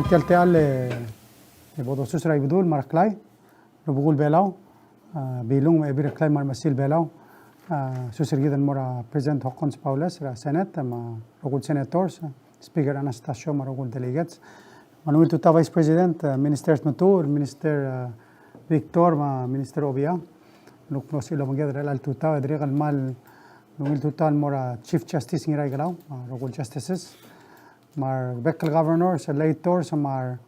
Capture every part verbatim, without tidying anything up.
Tia el techall e bo dosus er a Ibedul me a Reklai, rubekul Belau, a, Bilung me a Ebil Reklai me a remechesil Belau, a, sus er kid el mo er a President Hokkons Baules er a Senate, me a rokui el senators, Speaker Anastacio me a rokui el delegates. Me a ungil tutau Vice President, a, Minister Tmetuchl, Minister, a, Victor, me a Minister Obichang. Ng kuk mlo sebechir el obengked er chelecha el tutau, e dirrek el kmal ungil tutau el mo er a Chief Justice Ngiraikelau, me a rokui el justices, me a rebek el governors, legislators, me a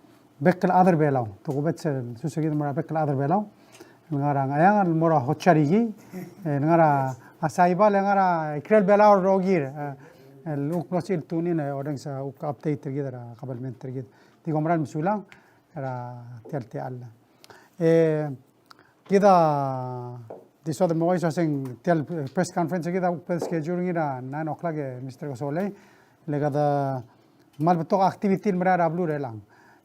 rebek el chad er Belau. Tokubets el sus er kid el mo er a rebek el chad er Belau. El ngar er a Ngcheangel, el mo er a Hotsarihie, el ngar er a Saipan, el ngar er a ikrel Belau el rokir, e, el kuk mlo sebechir el tune in, e orrenges a kuk update er kid er a kabelment er kid. Di kom kmal mesulang er tia el techall. E, kid a di soad el mo uaisei el uaseng tia el press conference er kid a kuk bo de schedule er ngii er a nine o'clock, e Mister Kesolei, le kede kmal betok a activity el merael er a beluu er chelechang.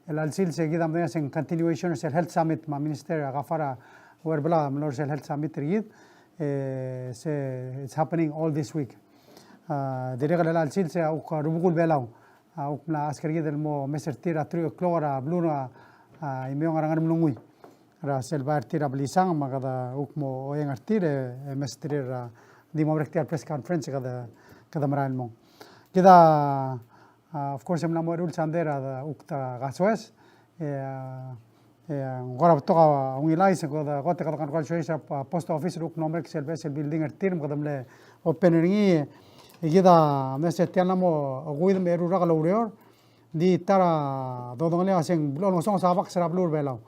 Chelecha el sils e kid a medengei el uaseng continuation er sel health summit me a Minister Gaafar a Huerbelau a mlo er sel health summit er kid, e se, it's happening all this week. A, dirrek el chelecha el sils e a kuk rubekul Belau a kuk mla ask er kid el mo mes er tir er a three o'clock er a beluu er a, a, Imeong er a Ngeremlengui er a sel bai er tir er a Belisang, me kede kuk mo oeng er tir e, e mesterir er a, di mo merek tia el press conference e kede, kede merael el mong. Kid a, a, of course, e mla mo eru el sandei er a, a, kuk ta kasoes, e, a, e, ng kora betok a ungil chais, e kede, kede, kede congratulate er a, a, post office el kuk mlo merek sel beches el building er tir, me kede mle open er ngii, e kid a, me se tia el mla mo, a, okeuid me a eru el rak el oureor, di ta er a dodengelii el uaseng blechoel ngesonges a box er a beluu er a Belau.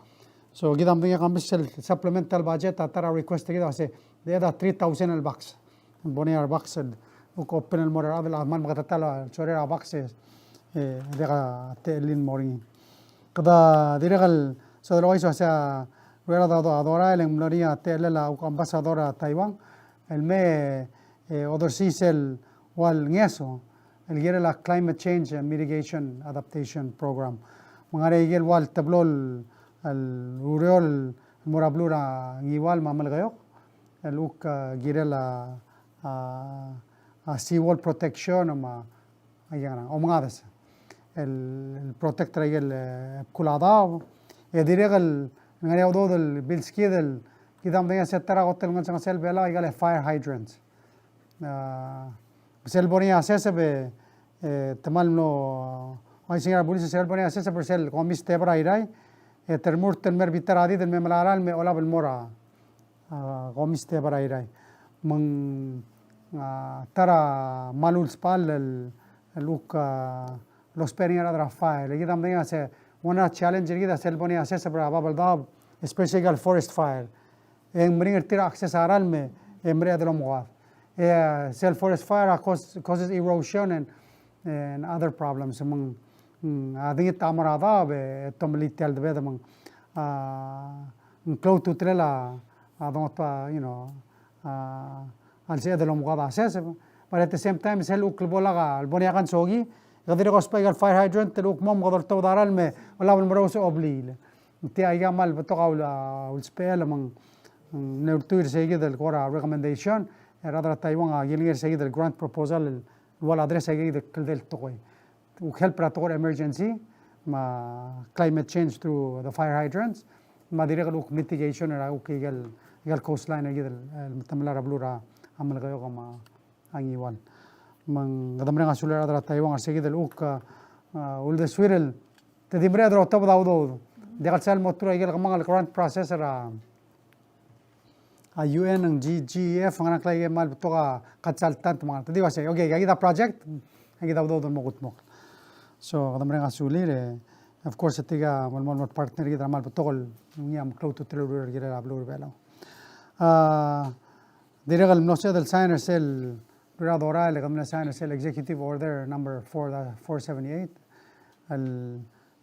So, kid a medengei a kmal sel supplemental budget a ta er a request er kid a se, di add a three thousand el box. Bo er ngii a re box el kuk open el mo er a rechad el kmal meketeket el sorir a box e, e, diak a techellir el mo er ngii. Kede dirrek el soad el ouchais el uasei a, er a do-, a dorael e ng mlo er ngii a techellel a kuk ambassador er a Taiwan, el me, e, odersii sel ua el ngeso, el kirel a Climate Change Mitigation Adaptation Program. Me ng ngar er ngii a ikel ua el teblo el, el ureor el mo er a beluu er a Ngiwal me a Melekeok, el kuk, a, kirel a, a, a seawall protection me a, a, ikel ngerang, omengades. El, el protect er a ikel, e, bkul a daob. E dirrek el ngar er ngii a udoud el bilskid el kid a medengei el se ta er a kot el ngesengesel Belau a ikal fire hydrants. A, sel bo er ngii a seseb e, e, te kmal mlo, a, uaisei er a bulis, sel bo er ngii a seseb er sel komi step er a Irrai, e te remurt el mer bita er a did el me melai a ralm me olab el mo er a, a, komi step er a Irrai. Me ng, a, ta er a kmal ulsbechall el, el kuk, a, lousbech er ngii a rechad er a fire. Le kid a medengei el se, one er a challenge er kid a sel bo er ngii a seseb er a Babeldaob, especially ikal forest fire. E ng meringel er tir a access a ralm e, e mereched el omekoad. E, a, sel forest fire a cause, causes erosion and, and other problems. Me ng, mm, a dengit a mo er a daob e, e tomellii tia el debedem me ng, a, ng klou a ultutelel a, a dongot a, you know, a, a lsebeched el omekoad a seseb. But at the same time, sel kuk lebo lak a, lebo er ngii a kansoki, e kede dirrek el ousbech ikal fire hydrant, el kuk mo me kede oltobed a ralm e, olab el merous e obliil. Tia a ikal kmal betok a ul-, a, ulsbechel me ng, mm, mle ultuil er seikid el kora recommendation, e a rechad er a Taiwan a kilengei er seikid el grant proposal el ua el address er seikid el kldei el tekoi. Kuk help er a tekoi er a emergency, me a climate change through the fire hydrants, me a dirrek el kuk mitigation er a kuk ikal, ikal coastline er kid el, el metemall er a beluu er a Melekeok me a Ngiwal. Me ng kede mereng a sulir a rechad er a Taiwan er seikid el kuk, a, a, uldesuir el te di mereched el otobed a udoud. Diak el sal mo through a ikel kemanget el grant process er a, a U N, ng G-, G E F, ng ngar er ngii a ikel kmal betok a consultant me a ngar. Te di uasei, okay, aikakid a project, aikakid a udoud el mo kudmokl. So, kede mereng a sulir, e, of course, e tirka a kmal, kmal, kmal partner er kid er a kmal betok el ngii a meklou a ultutelel el ureor el kirel a beluu er a Belau. A, dirrek el mlo sebeched el sign er sel, er a dorael e kede mle sign er sel executive order number four, four seventy-eight. El,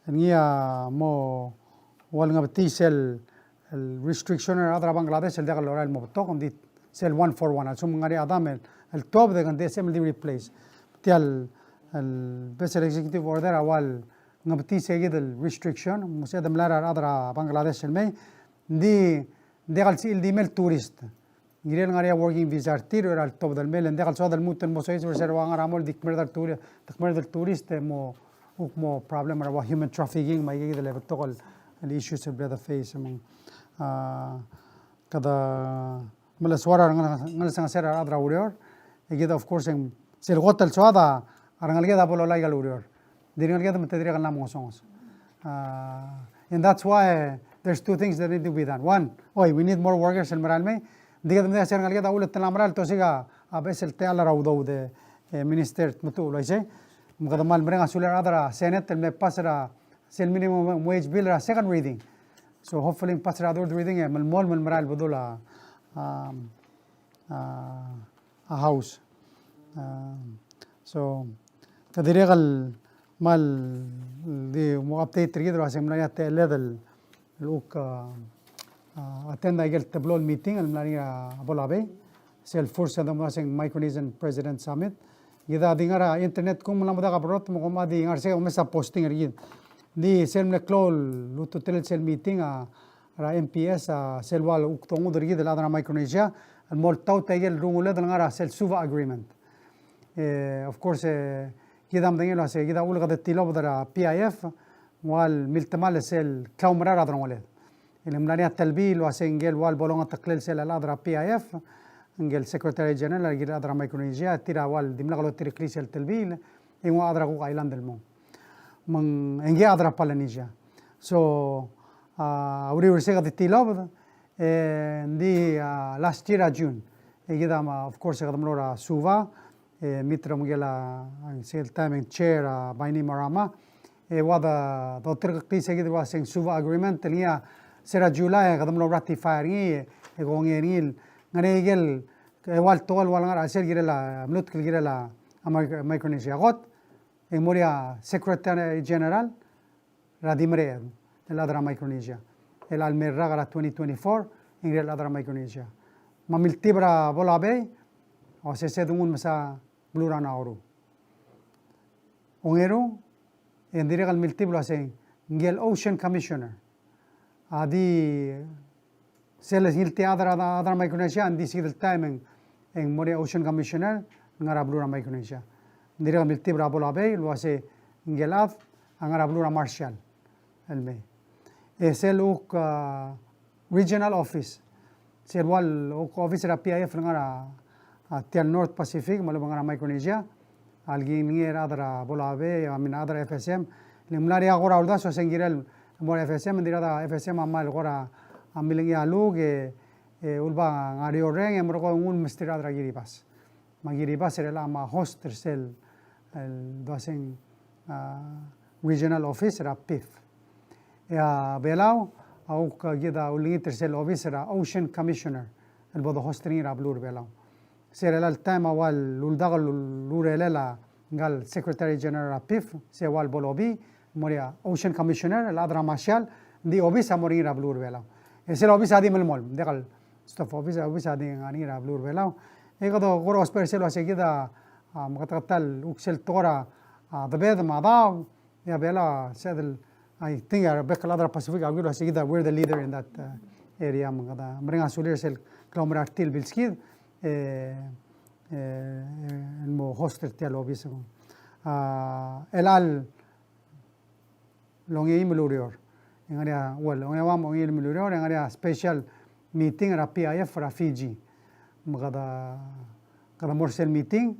el ngii a mo ua el ngebetii sel, el restriction er a rechad er a Bangladesh el diak lorael el mo betok, ng di sel one four one. A lsekum ng ngar er ngii a dam el, el tuobed e ng di sebechem el di replace. Tia el, el beches el executive order a ua el ngebetii seikid el restriction, me sebeched el melai er a rechad er a Bangladesh el mei, ng di, ng diak el sebechir el di mei el tourist. Ng kirel ngar er ngii a working visa er tir, er a letobed el mei, le ng diak el soad el lmuut el mo soiseb er se er a ua ngera mo el di kmerd el touri-, di kmerd el tourist e mo, kuk mo problem er a ua human trafficking me aike kid el betok el issues el bla de face me ng, a, kede melesuar a rengelsengesel a rechad er a ureor. E kid, of course, e ng sel kot el soad a rengeleked a bo lolai a ikal ureor. Di rengeleked me te dirrek el mla mo ngesonges. A, and that's why there's two things that need to be done. One, oi, we need more workers el merael mei. Di kede medengei a sel rengeleked a uletel a merael, te osiik a beches el techall er a udoud e, e, Minister Tmetuchl, uaisei. Me kede kmal mereng a sulir a rechad er a Senate el mle pass er a sel minimum wage bill er a second reading. So hopefully ng pass er a third reading e melemolem el merael el bedul a, a, a, a House. A, so, kede dirrek el kmal di mo update er kid el uasei ng mla er ngii a techelled el, el kuk, a, a, attend a ikel teblo el meeting el mla er ngii er a Pohnpei. Sel first el domes er a Micronesian President Summit. Kid a di ngar er a internet, kung mla mo diak a berrotel me kom di ngar er sei e omes a posting er kid. Di sel mle klou el ultutelel sel meeting a er a M P S, a, sel ua kuk dongud er kid el chad er a Micronesia el mo oltaut a ikel runguled el ngar er a sel Suva Agreement. E, of course, e, kid a medengei el uasei kid a uchul e kede tilobed er a P I F, ng ua miltemall sel klaumerang er a delongeled. E le ng mla er ngii a telbiil el uasei ngikel ua bo longeteklel sel chelechad er a P I F, ngikel Secretary General, a ikel chad er a Micronesia, tir a ua dimlak lotireklii sel telbiil, e ng ua chad er a kuk island el mong. Me ng, e ngii a chad er a Polynesia. So, a, uriul er sei kede tilobed, e, ng di, a, last year a June. E kid a, of course, e kede mlo er a Suva, e, meet er a ngikel a, sel time e ng chair a Bainimarama. E ua de, doterekeklii sei kid el uasei ng Suva Agreement, el ngii a se er a July e kede mlo ratify er ngii, e kongei er ngii, ngar er ngii a ikel, e ua el tekoi el ua lengar er a chelsel kirel a, mlutk el kirel a, a Mic-, Micronesia. Kot, e ng mo er ngii a Secretary General er a di mereched el chad er a Micronesia. El a lmei el rak er a twenty twenty-four, e ng kirel chad er a Micronesia. Me a miltibel er a Pohnpei, a uasei se de nguu el mesa beluu er a Nauru. Ongeru, e ng dirrek el miltibel el uasei ngikel Ocean Commissioner a di sel ngiltii a chad er a, chad er a Micronesia, ng di se kid el time e ng, e ng mo er ngii a Ocean Commissioner el ngar er a beluu er a Micronesia. Ng dirrek el miltibel er a Pohnpei el uasei ngikel chad a ngar er a beluu er a Marshall el mei. E sel kuk, a, regional office, sel ua kuk office er a P I F el ngar er a, a, tia el North Pacific, me a lebo ngar er a Micronesia, a lekingii er a rechad er a Pohnpei, I mean, a rechad er a F S M, le ng mla er ngii a kora uldasu el uasei ng kirel mo er a F S M, ng di a rechad er a F S M a kmal kora, a, milengii a luk, e, e, uleba ngar er eou el reng, e merekong e ng nguu el mesterir a rechad er a Kiribati. Me a Kiribati er chelechang a mla host er sel, el dua sei ng, a, regional office er a P I F. E a Belau, a kuk kid a ulengit er sel office er a Ocean Commissioner, el bo de host er ngii er a beluu er a Belau. Se er chelecha el taem a ua luldak el urerel a ngka el Secretary General er a P I F, se ua el bo lobii, mo er ngii a Ocean Commissioner, el chad er a Marshall, ng di obis a mo er ngii er a beluu er a Belau. E sel obis a di melemolem, ng diak el staff office, obis a di ngar er ngii er a beluu er a Belau. E kede kora ousbech er sel uasei kid a, a, meketeketang el kuk sel tekoi er a, a, debed me a daob, e a Belau, sel, I think, a rebek el chad er a Pacific a kuk uasei kid a, we're the leader in that, uh, area, me kede mereng a sulir sel klaumerang er tir el bilskid, e, e, el mo host er tia el obis. A, el chelecha el ongeim el ureor. E ng ngar er ngii a, well, ongeua me a ongeim el ureor, e ng ngar er ngii a special meeting er a P I F er a Fiji. Me kede, kede mo er sel meeting,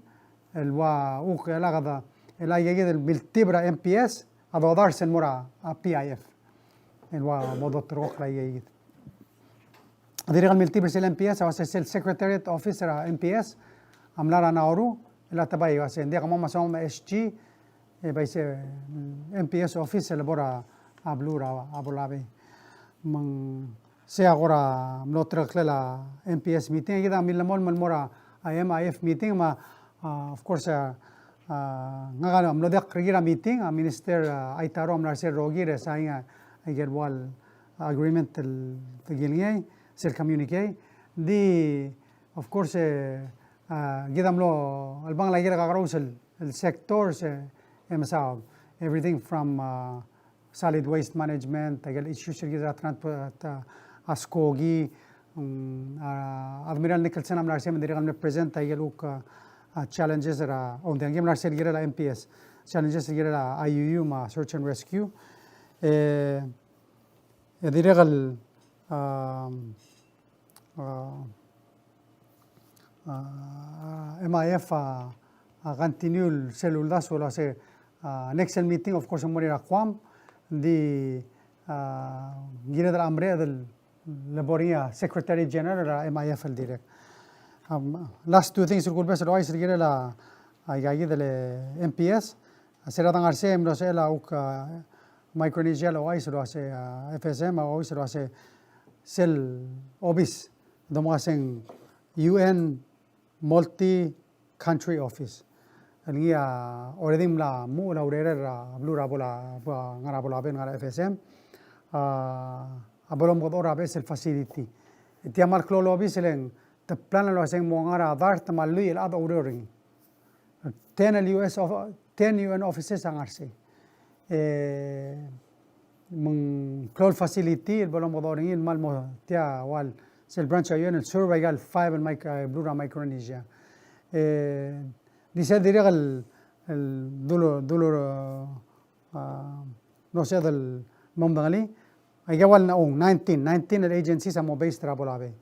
el ua kuk el chad, el chad aike kid el miltibel er a M P S, a dodars el mo er a, a P I F. El ua mo doterekokl aike kid. Dirrek el miltibel er sel M P S, a uasei sel Secretariat Office er a M P S, a mla er a Nauru, el a tebai uasei, ng diak a mo mesa me a S G, e bai se, mm, M P S office el bo er a, a beluu er a, a Pohnpei. Me ng sei a kora mlo ulterekeklel a M P S meeting, e kid a millemolem el mo er a, a M I F meeting, me a, a, of course, a, a, ngak a mlo diak er ngii er a meeting, a Minister, a, Aitaro a mla er sel rokir e sain a, a ikel ua el agreement el tekingei, sel communique. Di, of course, e, a, kid a mlo, el bang el ikel kakerous el, el sectors, e, e mesaod. Everything from, a, solid waste management, a ikel issues er kid er a transport, a, a skoki, mm, a, Admiral Nicholson a mla er sei me ng dirrek el mle present a ikel kuk, a, a, challenges er a, o, ng di a mla er sel kirel a M P S. challenges el kirel a I U U me a search and rescue. E, e dirrek el, um, uh, uh, M I F a, a continue el sel uldasu el uase, uh, next el meeting, of course, ng mo er a Guam, ng di, uh, kired el mla er a el le bo er ngii a Secretary General er a M I F el dirrek. Um, last two things el kulebes el ouchais el kirel a, a ikakid el M P S, a se er a dengar sei e mlo sebechel a uk, a, Micronesia el ouchais el uase, a, F S M a ouchais el uase sel obis, domo a se ng U N multi country office. El ngii a already mla mo er a urerel a beluu er a bo el, bo el ngar er a bo el obis, ngar er a F S M. A, a bo lomekedechor a beches el facility. E tia kmal klou el obis e le ng te plan el uase ng mo ngar er a dart me a lluich el chad a oureor er ngii. Ten el U S of, ten U N offices a ngar sei. E, me ng klou el facility el bo lomekedechor er ngii el kmal mo tia ua sel branch er a U N el serve a ikal five el mic-, e, beluu er a Micronesia. E, di sei dirrek el, el dulu, dulu, a, no sei el mo medengelii, aike el ua ng nineteen, nineteen el agencies a mo based er a bo el obis.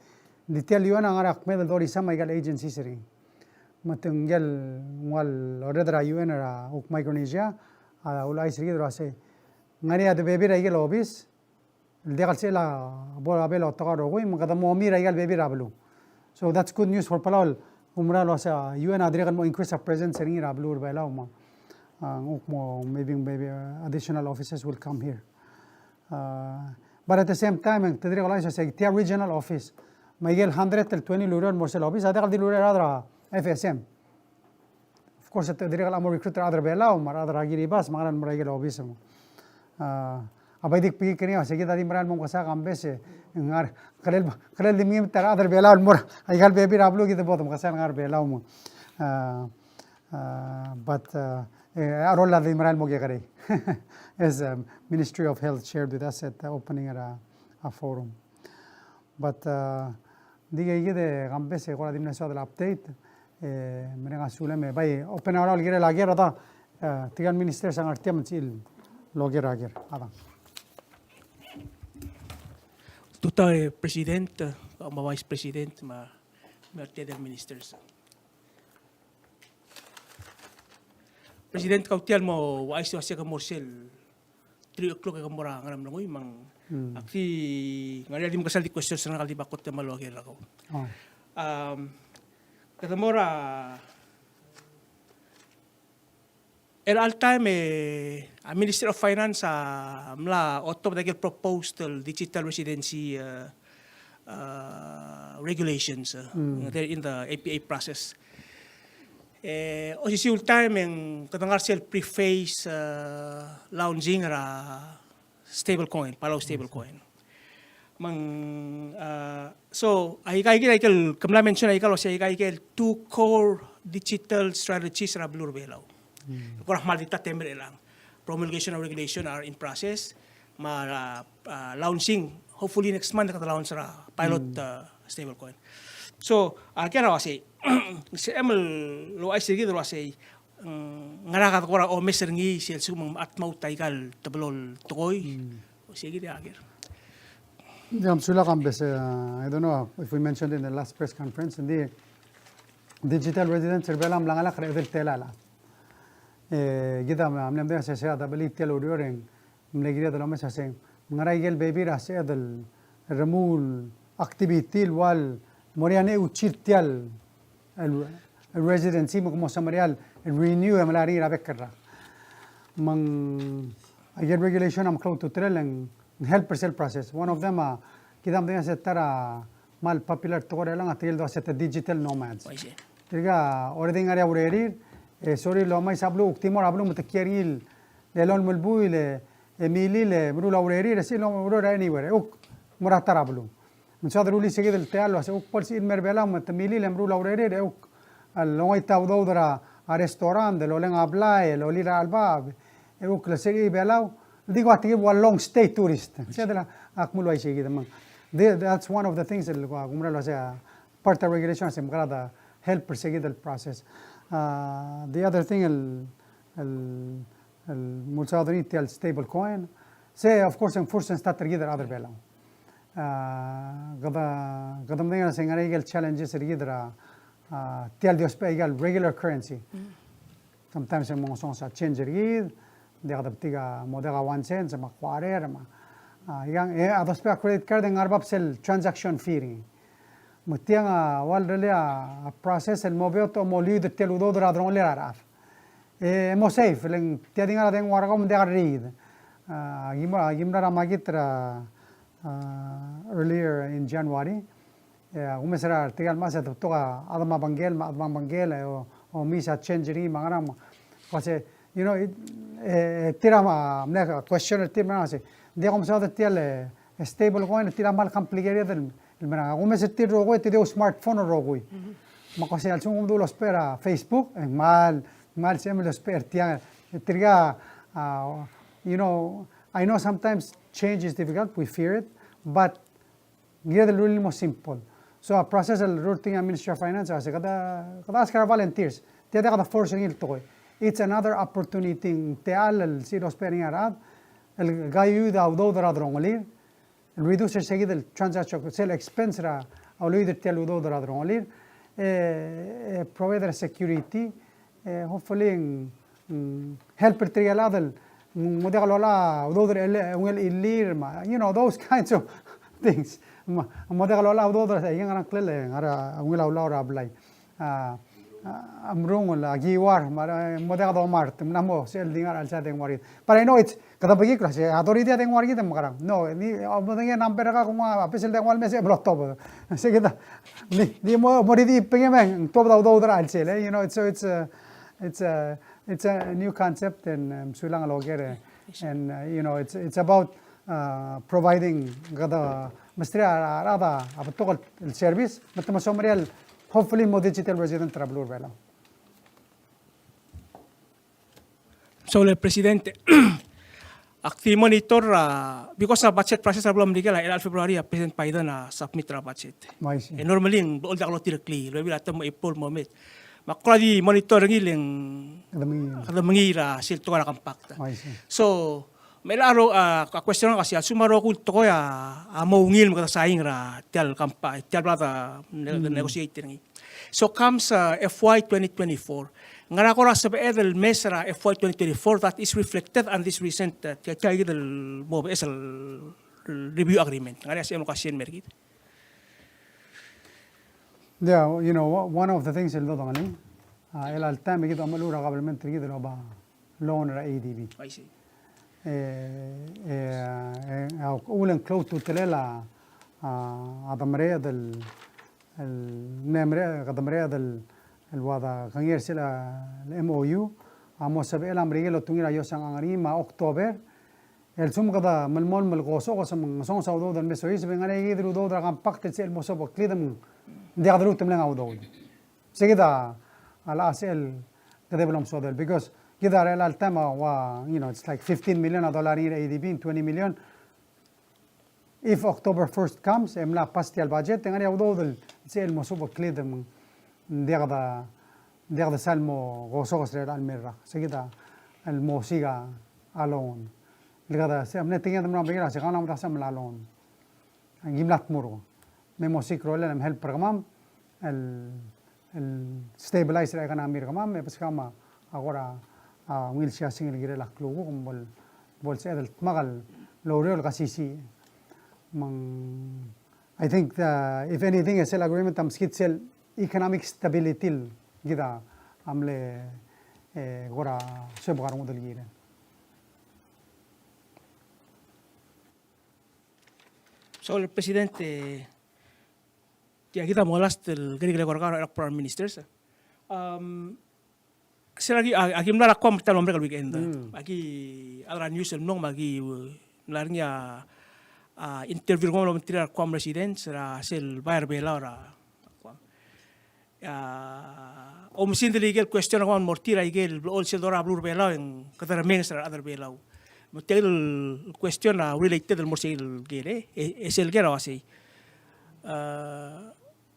Ng di tia el U N a ngar er a kmeed el thirty some a ikal agencies er ngii. Me te ngikel ua el ordered er a U N er a uk Micronesia, a, ulechais er kid el uase ng ngar er ngii a di bebil er a ikel obis, el diak el sebechel a bo el obis el otoka el rokui, me kede mo omi er a ikal bebil er a beluu. So that's good news for Palau el, um, er a uase a U N a dirrek el mo increase a presence er ngii er a beluu er a Belau me, a, ng uk mo maybe, maybe, uh, additional offices will come here. Uh, but at the same time, e ng te dirrek el ouchais el uase tia regional office, me a ikel hundred el twenty el ureor el mo er sel obis, a diak el di ureor er a rechad er a F S M. Of course, te dirrek el mo recruit er a rechad er a Belau, me a rechad er a Kiribati, me a ngerang el mo er a ikel obis me. A, a bai di kbekikl er ngii, a se kid a di merael el mo mekesai a Kambes e, ngar, kirel, kirel di mengiit er a rechad er a Belau el mo er a ikal bebil er a beluu, kid a bo de mekesai el ngar er a Belau me. A, a, but, a, e, a rol a di merael el mo kekerei. As, um, Ministry of Health shared with us at the opening er a, a forum. But, uh, di kid e Kambes e kora di mle soad el update, e, mereng a sulem e bai open er a kirel a ker, a da, uh, tirke el ministers a ngar tiang me ng sebechir el oker a ker, a da. Tutau e President, uh, me a Vice President, me a, me a tia el ministers. President, kau tia el mo ouchais el uase ke mo er sel three o'clock e ke mo er a Ngeremlengui me ng, hmm, ak di ngar er ngii a di mekesai el di questions er ngak el di bakot e me loker er kau. Oh. Um, kede mo er a, er a chelecha el taem e a Ministry of Finance a mla otobed a ikel proposed el digital residency, uh, uh, regulations, uh, mm, they're in the A P A process. E, osisiu el taem e ng kede ngar er sel preface, uh, launching er a stablecoin, Palau stablecoin. Me ng, uh, so, aika ikid a ikel, ke mla mention aika el uase aika ikel two core digital strategies er a beluu er a Belau. Mm. Kora kmal di ta temel er chelechang. Promulgation of regulation are in process. Me a, uh, launching, hopefully next month, kede launch er a pilot, mm, uh, stablecoin. So, a, ker a uase, sebechem el ouchais er kid el uase, mm, ngera kede kora omes er ngii sel lsekum ng mla tmaut a ikal teblo el tekoi. Mm. Uase kid a ker. Ng di a mesulang Kambes, uh, I don't know if we mentioned in the last press conference, ng di digital residence er a Belau a mla ngalek er a edei el telael. E, kid a mle medengei a sesei a double tia el ureor e ng mle kired el omes a se ng ngera ikel bebil er a sebeched el remuul activity el ua el mo er ngii a neuchir tia el, el residency me ke mo semeriar el renew e melai er ngii er a bek el rak. Me ng, a ikel regulation a meklou a ultutelel e ng help er sel process. One of them a, kid a medengei a se ta er a kmal popular tekoi er chelechang a tirke el dua se te digital nomads. Oi, sei. Tirka already ngar er ngii a urerir, e sorir el omais a beluu, kuk di mo er a beluu me te kiei er ngii el elolem el buil e, e milil e meruul a urerir, e sel oureor er a anywhere, e kuk mo er a ta er a beluu. Me ng soad el rullii se kid el techall el uase kuk bo lsebechir el mei er a Belau me te milil e meruul a urerir, e kuk el ongoit a udoud er a restaurant, el oleng a blai, el olir a chelebacheb, e kuk le sebechir er a Belau, el di kuk a tekib el ua long stay tourist. Sel ak mle uaisei kid me ng. The, that's one of the things el kuk, kuk mera el uase, part er a regulation a se mekerang e help er se kid el process. Uh, the other thing el, el, el mulsaod er ngii tia el stable coin. Se, of course, e ng first e ng start er kid er a rechad er a Belau. A, kede, kede medengei el se ng ngar er ngii a ikel challenges er kid er a, a, tia el di ousbech a ikel regular currency. Sometimes e ng mo ngesonges a change er kid, ng diak debetik a, mo diak a one cent, me a quarter, me a, a, ikang, e, a dousbech a credit card e ng ngar er a bab sel transaction fee er ngii. Me tiang a ua lerellii a process el mo beot e mo liuid er tia el udoud er a delongelir a rechad. E mo safe, le ng tia di ngar er a dengua er kau me ng diak el riid. A, aki mla, aki mla er a makit er a, a, earlier in January. E a kumes er a tirka el mechas e te betok a chad me a bengkel, me a chad me a bengkel, e o, omiss a change er ngii me a ngerang. Me ko se, you know, it, e, e tir a mle question er tir me a ngerang se, ng diak komesaod er tia el, e, stable coin, tir a kmal complicated el, el merang. A kumes er tir el rokui, te di ou smartphone el rokui. Me ko se a lsekum kede ousbech er a Facebook, e ng kmal, kmal sebechem el ousbech er tiang. E tirka, a, you know, I know sometimes change is difficult, we fear it, but ng kired el rullii el mo simple. So a process el rulletii a Ministry of Finance a se kede, kede ask er a volunteers. Tia diak de force er ngii el tekoi. It's another opportunity, ng techall el sel lousbech er ngii a rechad el kaiuid a udoud er a delongelir, el reduce er se kid el transaction, sel expense er a uliuid er tia el udoud er a delongelir, e, e provide er a security, e, hopefully, ng, ng help er tirke el chad el, ng mo diak lolai a udoud er a, ungil chellir, me a, you know, those kinds of things. Me a, mo diak lolai a udoud er a, e ng ngerang a ngklel, e, ngar er a ungil a ulaol er a blai. A, a, a mrungel, a kiuar, me a, e, mo diak domart, me ng mo, sel di ngar er a chelsel a dengua er kid. But I know it's, kede bekikl el se, a, dorael a dengua er kid, e mekerang. No, ng di, a, mo medengei a number er kau, kung a, a, bes el dengua el mei e se, e mlo tuobed. Se kid a, ng di, ng di mo, mo di di pengem e ng tuobed a udoud er a chelsel, e, you know, it's, so it's a, it's a, it's a new concept, and, um, sulang el oker, e, and, uh, you know, it's, it's about, uh, providing, kede mesterir a, a, a, a betok el service, me te mesomerii el, hopefully, mo digital resident er a beluu er a Belau. So, le President, ak di monitor, a, because a budget process a blo melikel a, er a February a President Biden a submit er a budget. Uaisei. E normally ng blo diak lotireklii, el bebil a term April mo May. Me ak kora di monitor er ngii le ng, kede mengiil, kede mengiil er a sel tekoi er a compact. Uaisei. So, me a ro-, a, a question er ngak a se, a lsekum a rokui el tekoi a, a mo ungil me kede sain er a tia el compact, tia el bla de ne-, de negotiate er ngii. So comes, uh, F Y twenty twenty-four. Ngera kora sebeched el mesa er a F Y twenty twenty-four that is reflected on this recent, uh, tia, tia kid el mo beches el review agreement. Ngera se el mo kasian mer kid. Yeah, you know, one of the things el dodengelii, uh, el alta me kid a omeluul er a government er kid el oba loan er a A D B. I see. E, e, e, a, uchul e ng klou a ultutelel a, a, a demereched el, el, mle mere-, kede mereched el, el ua de kengei er sel, a, el M O U, a mo sebechel a Merikel el otungii er a iosang er ngii me a October, el lsekum kede melemolem el kosokes me ng ngesonges a udoud el me soiseb, e ng ngar er ngii kid el udoud er a compact el sebechel el mo sobeklid me ng diak de lmuut el mleng a udoud. Se kid a, a locha sebechel kede blo msodel, because kid a er chelecha el taem a ua, you know, it's like fifteen million a dollar er ngii er a A D B, twenty million. If October first comes, e mla pass tia el budget, e ng ngar er ngii a udoud el sebechel el mo sobeklid me ng diak de, diak de sal mo kosokes er chelecha el mei el rak. Se kid a, el mo osiik a loan. Le kede, se, mle tekinged el mla er a Merikel a se kau a mla mo dasa mla loan. Ng di mla tmurk. Me mo osiik a rolel e me help er kemam el, el stabilize er a economy er kemam, me beskau me a kora, a, ungil siasing el kirel a klukuk, me bo, bo lsebeched el dmak el oureor el kesisiich. Me ng, I think, the, if anything, e sel agreement a meskid sel economic stability el kid a mle, e, kora suebek a rengud el kirel. So, le President, e, tia kid a mo last el kerik el eko er kau er a Prime Minister. Um, sel aki, a, aki mla er a Guam er tia el mlo merek el weekend. Mm. Aki, a chad er a news el mlong me aki, uh, mla er ngii a, a, interview er kemam el obengterir a Guam residents er a sel bai er a Belau er a Guam. A, oumesingd el ikel question er kemam el mo er tir a ikel blechoel sel dorael a beluu er a Belau e ng kede remenges er a rechad er a Belau. Me tia el question a related el mo er sel ker, e, e sel ker a uasei. A,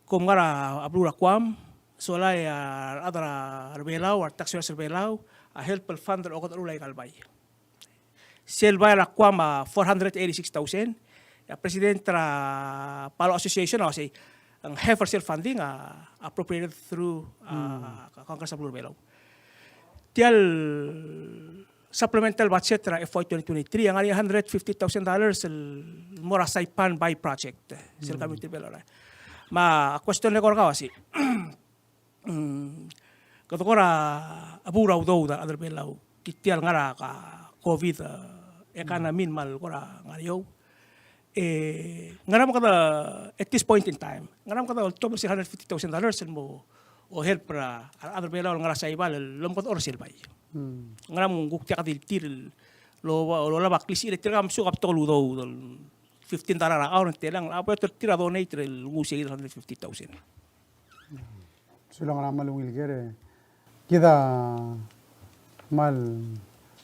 kom ngar er a beluu er a Guam, Sola e a rechad er a Belau, a taxpayers er a Belau, a help el fund el okedecherul aika el bai. Sel bai er a Guam a four hundred eighty-six thousand, e a president er a Palau Association a uasei, ng half er sel funding a appropriated through a Congress er a beluu er a Belau. Tia el supplemental budget er a F Y twenty twenty-three a ngar er ngii a hundred fifty thousand dollars el mo er a Saipan bai project, sel community er a Belau. Me a question er kau a uasei, mm, kede kora chebuul a udoud a rechad er a Belau, kid tia el ngar er a COVID, e, economy el kmal kora ngar er eou. E, ngera me kede, at this point in time, ngera me kede oltobed er sel hundred fifty thousand dollars el mo help er a rechad er a Belau el ngar er a Saipan el omekedechor er sel bai. Ngera me ng kuk diak di tir el lo, lo lebo a klisichir e tirka a mesuk a betok el udoud el fifteen dollar a hour, ng telang, a bo er tir a donate er a nguu sei el hundred fifty thousand. Sulang er a kmal ungil ker e. Kid a kmal,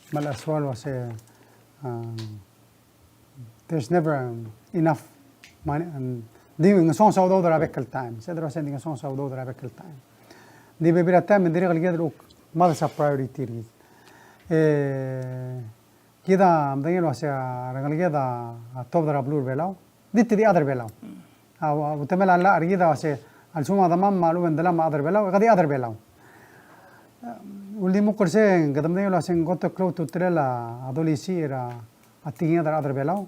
kmal soal el uase, um, there's never enough money, um, di ngesonges a udoud er a bek el taem. Se er a uase di ngesonges a udoud er a bek el taem. Di bebil er a taem, ng dirrek el kid el kuk kmal a priority er kid. E, kid a medengei el uase a rengeleked a tuobed er a beluu er a Belau. Di te di chad er a Belau. A, a, utemel a llach er kid a uase, a lsekum a demam me a lechub e ng delam a chad er a Belau, e ke di chad er a Belau. Uldimukl er sei, kede medengei el uase ng kot el klou a ultutelel a dolisiich er a tekinged er a rechad er a Belau.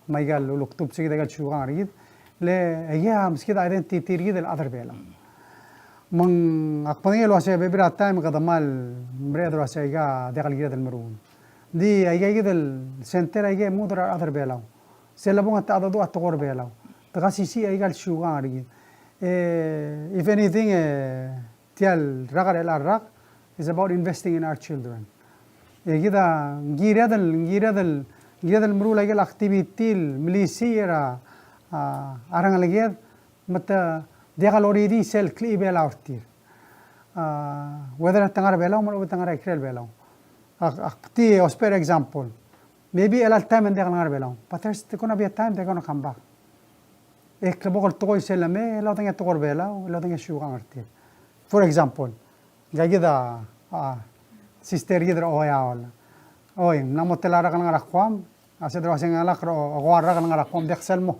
Me aika el ulektub er sei kid, aika el siukang er kid. Le, aikei a meskid a identity er kid el chad er a Belau. Me ng, ak medengei el uase bebil er a taem kede kmal mereched el uase aika diak el kired el meruul. Di aika kid el center aika e mnguu er a rechad er a Belau. Sel lebong e te mengedecheduch a tekoi er a Belau. Te kasisiich aika el siukang er kid. E, if anything, e, tia el rak er chelecha el rak is about investing in our children. E kid a, ng kired el, ng kired el, ng kired el meruul aike el activity el melisiich er a, a, a rengeleked, me te diak lorridii sel klechibelau er tir. A, whether te ngar er a Belau, me a lechub e te ngar er a ikrel Belau. Ak, ak di ousbech er a example. Maybe chelecha el taem e ng diak lengar er a Belau. But there's gonna be a time they're gonna come back. E klebokel tekoi sel lemei, e lodengei a tekoi er a Belau, e lodengei a siukang er tir. For example, ngika kid a, a, sister kid er a Oeaol. Oi, ng mla mo tela el rak el ngar er a Guam, a se er a uase ng ngalek er a, a, ua el rak el ngar er a Guam, diak sel mo.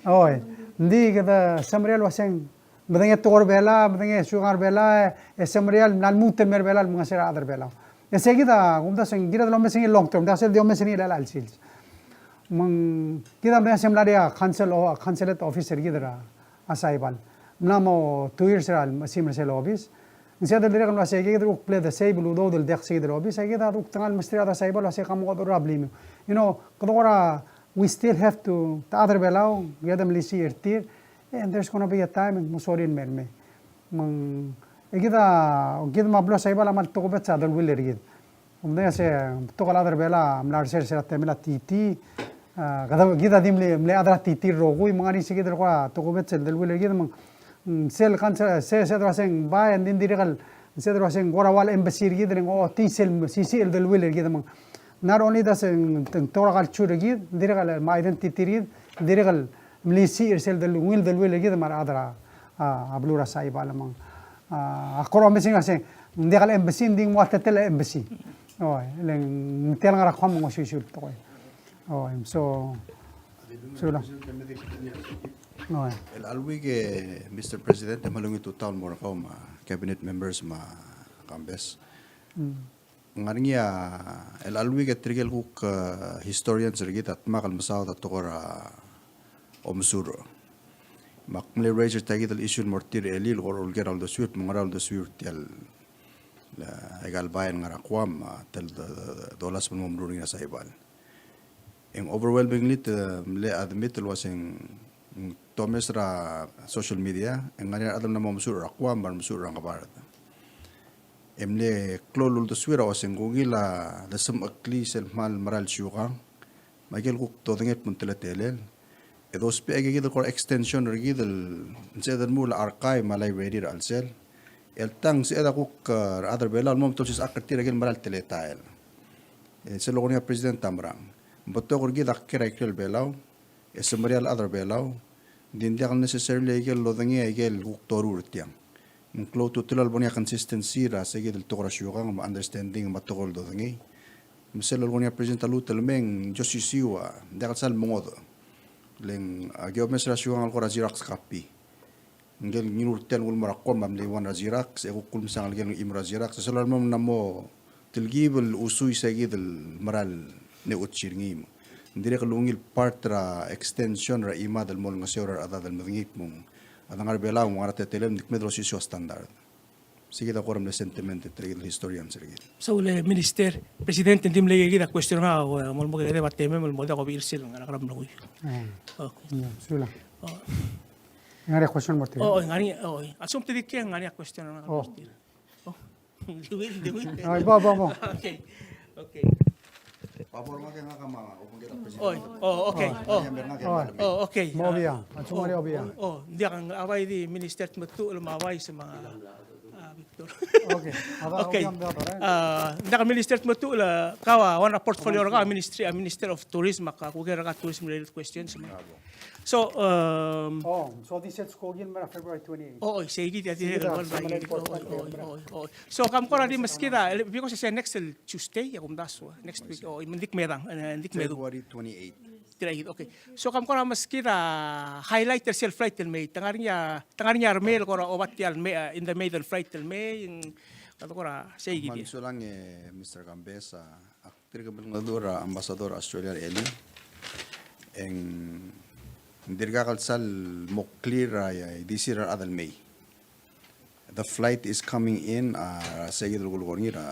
Oi, ng di kede semeriar el uase ng medengei a tekoi er a Belau, medengei a siukang er a Belau, e, e semeriar el mla lmuut el mei er a Belau el mengeser a rechad er a Belau. E sei kid a, kumdasu e ng kired el omes er ngii el long term, diak sel di omes er ngii el chelecha el sils. Me ng kid a medengei a se mla er ngii a consul, o, consulate office er kid er a, a Saipan. Mla mo two years er a lesimer sel obis. Ng sei a dirrek el uase kid a kuk play the safe el udoud el diak sei kid el obis, e kid a kuk tengai el mesterir a rechad er a Saipan el uase ka mo okedechor a blimiu. You know, kede kora, we still have to, te chad er a Belau, kede melisiich er tir, and there's gonna be a time, e ng mo sorir el mei. Me ng, e kid a, kid me a beluu er a Saipan a kmal tokubets a deleuill er kid. Omdengei a se, betok el chad er a Belau a mla er sel, sel temel a TT, a, kede, kid a di mle, mle chad er a TT el rokui, me ng ngar er ngii se kid el kora tokubets el deleuill er kid, me ng, mm, sel kan se, se, se er a uase ng bai, e ng di dirrek el, se er a uase ng kora ua el embassy er kid, e ng ochotii sel, sisiich el deleuill er kid, me ng, not only does it, ng, ng tekoi er a culture er kid, dirrek el, me a identity er kid, dirrek el, melisiich er sel del, ungil deleuill er kid me a rechad er a, a, a beluu er a Saipan me ng. A, ak kora omes er ngii el uase, ng diak el embassy, ng di ng ua teletelel a embassy. Oi, le ng tia el ngar er a Guam me ng osisiu el tekoi. Oi, so, so la. Oi. El cheleuill e, Mister President, e kmal ungil tutau el mo er kau me a cabinet members me a Kambes. Mm. Ng ngar er ngii a, el cheleuill e tirke el kuk, eh, historians er kid a dmak el mesaod a tekoi er a omesuub. Me ak mle raise er tia kid el issue el mo er tir el, el kora uleker a uldesuir, me ng ngera uldesuir tia el, eh, aika el bai el ngar er a Guam, a tia el do, do, dolasem el mo meruul er ngii er a Saipan. E ng overwhelmingly te mle admit el uase ng, ng tomes er a social media, e ng ngar er ngii a rechad el mla mo mesuub er a Guam, me a remesuub er a Ngebard. E mle klou el uldesuir a uase ng ungil a desemecheklii sel kmal mera el siukang, me aike el kuk dodengei el kmo ng teletelel. E dousbech aike kid el kora extension er kid el sebeched el meruul a archive me a library er a chelsel. El tang sebeched a kuk, eh, rechad er a Belau el mo metosisechakl er tir aike el mera el teletael. E sel lokong er ngii a President a merang. Ng betok er kid a ker a ikrel Belau, e semeriar el chad er a Belau, Ng di ng diak el necessarily a ikel lodengei a ikel kuk toru er tiang. Ng klou a ultutelel a lebo er ngii a consistency er a se kid el tekoi er a siukang me a understanding me a tekoi el dodengei. Me sel lolekoi er ngii a President a lmuut el mei e ng di osisiu a diak el sal mengodech. Le ng a ki omes er a siukang el kora xerox copy. Ngikel ngii el ur tia el nguu el mo er a Guam a mle one er a xerox, e kuk ulemesang a ikel ngii el mo er a xerox. Sel lolem a mo telkib el usui se kid el mera el neuchetsir ngii. Ng dirrek el ungil part er a extension er a chimad el mo olengeseu er a rechedad el medengei el kmo a dengar er a Belau me a ngar er a teletelel me ng di kmeed el osisiu a standard. Se kid a kora mle sentiment er tirke el historians er kid. Saul e Minister, President, ng di mle kid a question er ngak, e, mo, mo kede ba temem el mo diak a obiil sel ngar er a kora mlo. Mm. Okay. Mm, sulang. Oh. Ngar er ngii a question mo er tir? Oh, ngar er ngii, oh, a lsekum te di kiei, ngar er ngii a question er ngak el mo er tir. Oh. Di will, di will. Ai, bo, bo, bo. Okay. Okay. Pabor ngak e ngak a ma, obengked a president. Oi, oh, okay. Oh. Oh, okay. Mo obia, a lsekum ngar er ngii a obia. Oh, oh, ng diak, a bai di Minister Tmetuchl me a bai se me a, ah, Victor. Okay. A, okay. Obia, obia, obia. Ah, ng diak a Minister Tmetuchl, kau a one er a portfolio er kau a ministry, a Minister of Tourism, a kuk er a tourism related questions. Bravo. So, um, oh, so this is skoki el mera February twenty-eight. Oh, oh, sei kid a dirrek el, oh, oh, oh, oh. So, kam kora di meskid a, because it's next Tuesday, e kumdasu, next week, oh, me ng di kmedang, e, ng di kmedu. February twenty-eight. Tia kid, okay. So, kam kora meskid a highlight er sel flight el mei, te ngar er ngii a, te ngar er ngii a remei el kora oba tia el mei, e, in the middle flight el mei, ng, kora sei kid. Me ng sulang e Mister Kambes, a, Tirke el mengedecheduch er a Ambassador er a Australia el Eli, e ng dirkak el sal mo clear a, a, ildisir a rechad el mei. The flight is coming in, a, se kid el kulekoi er ngii er a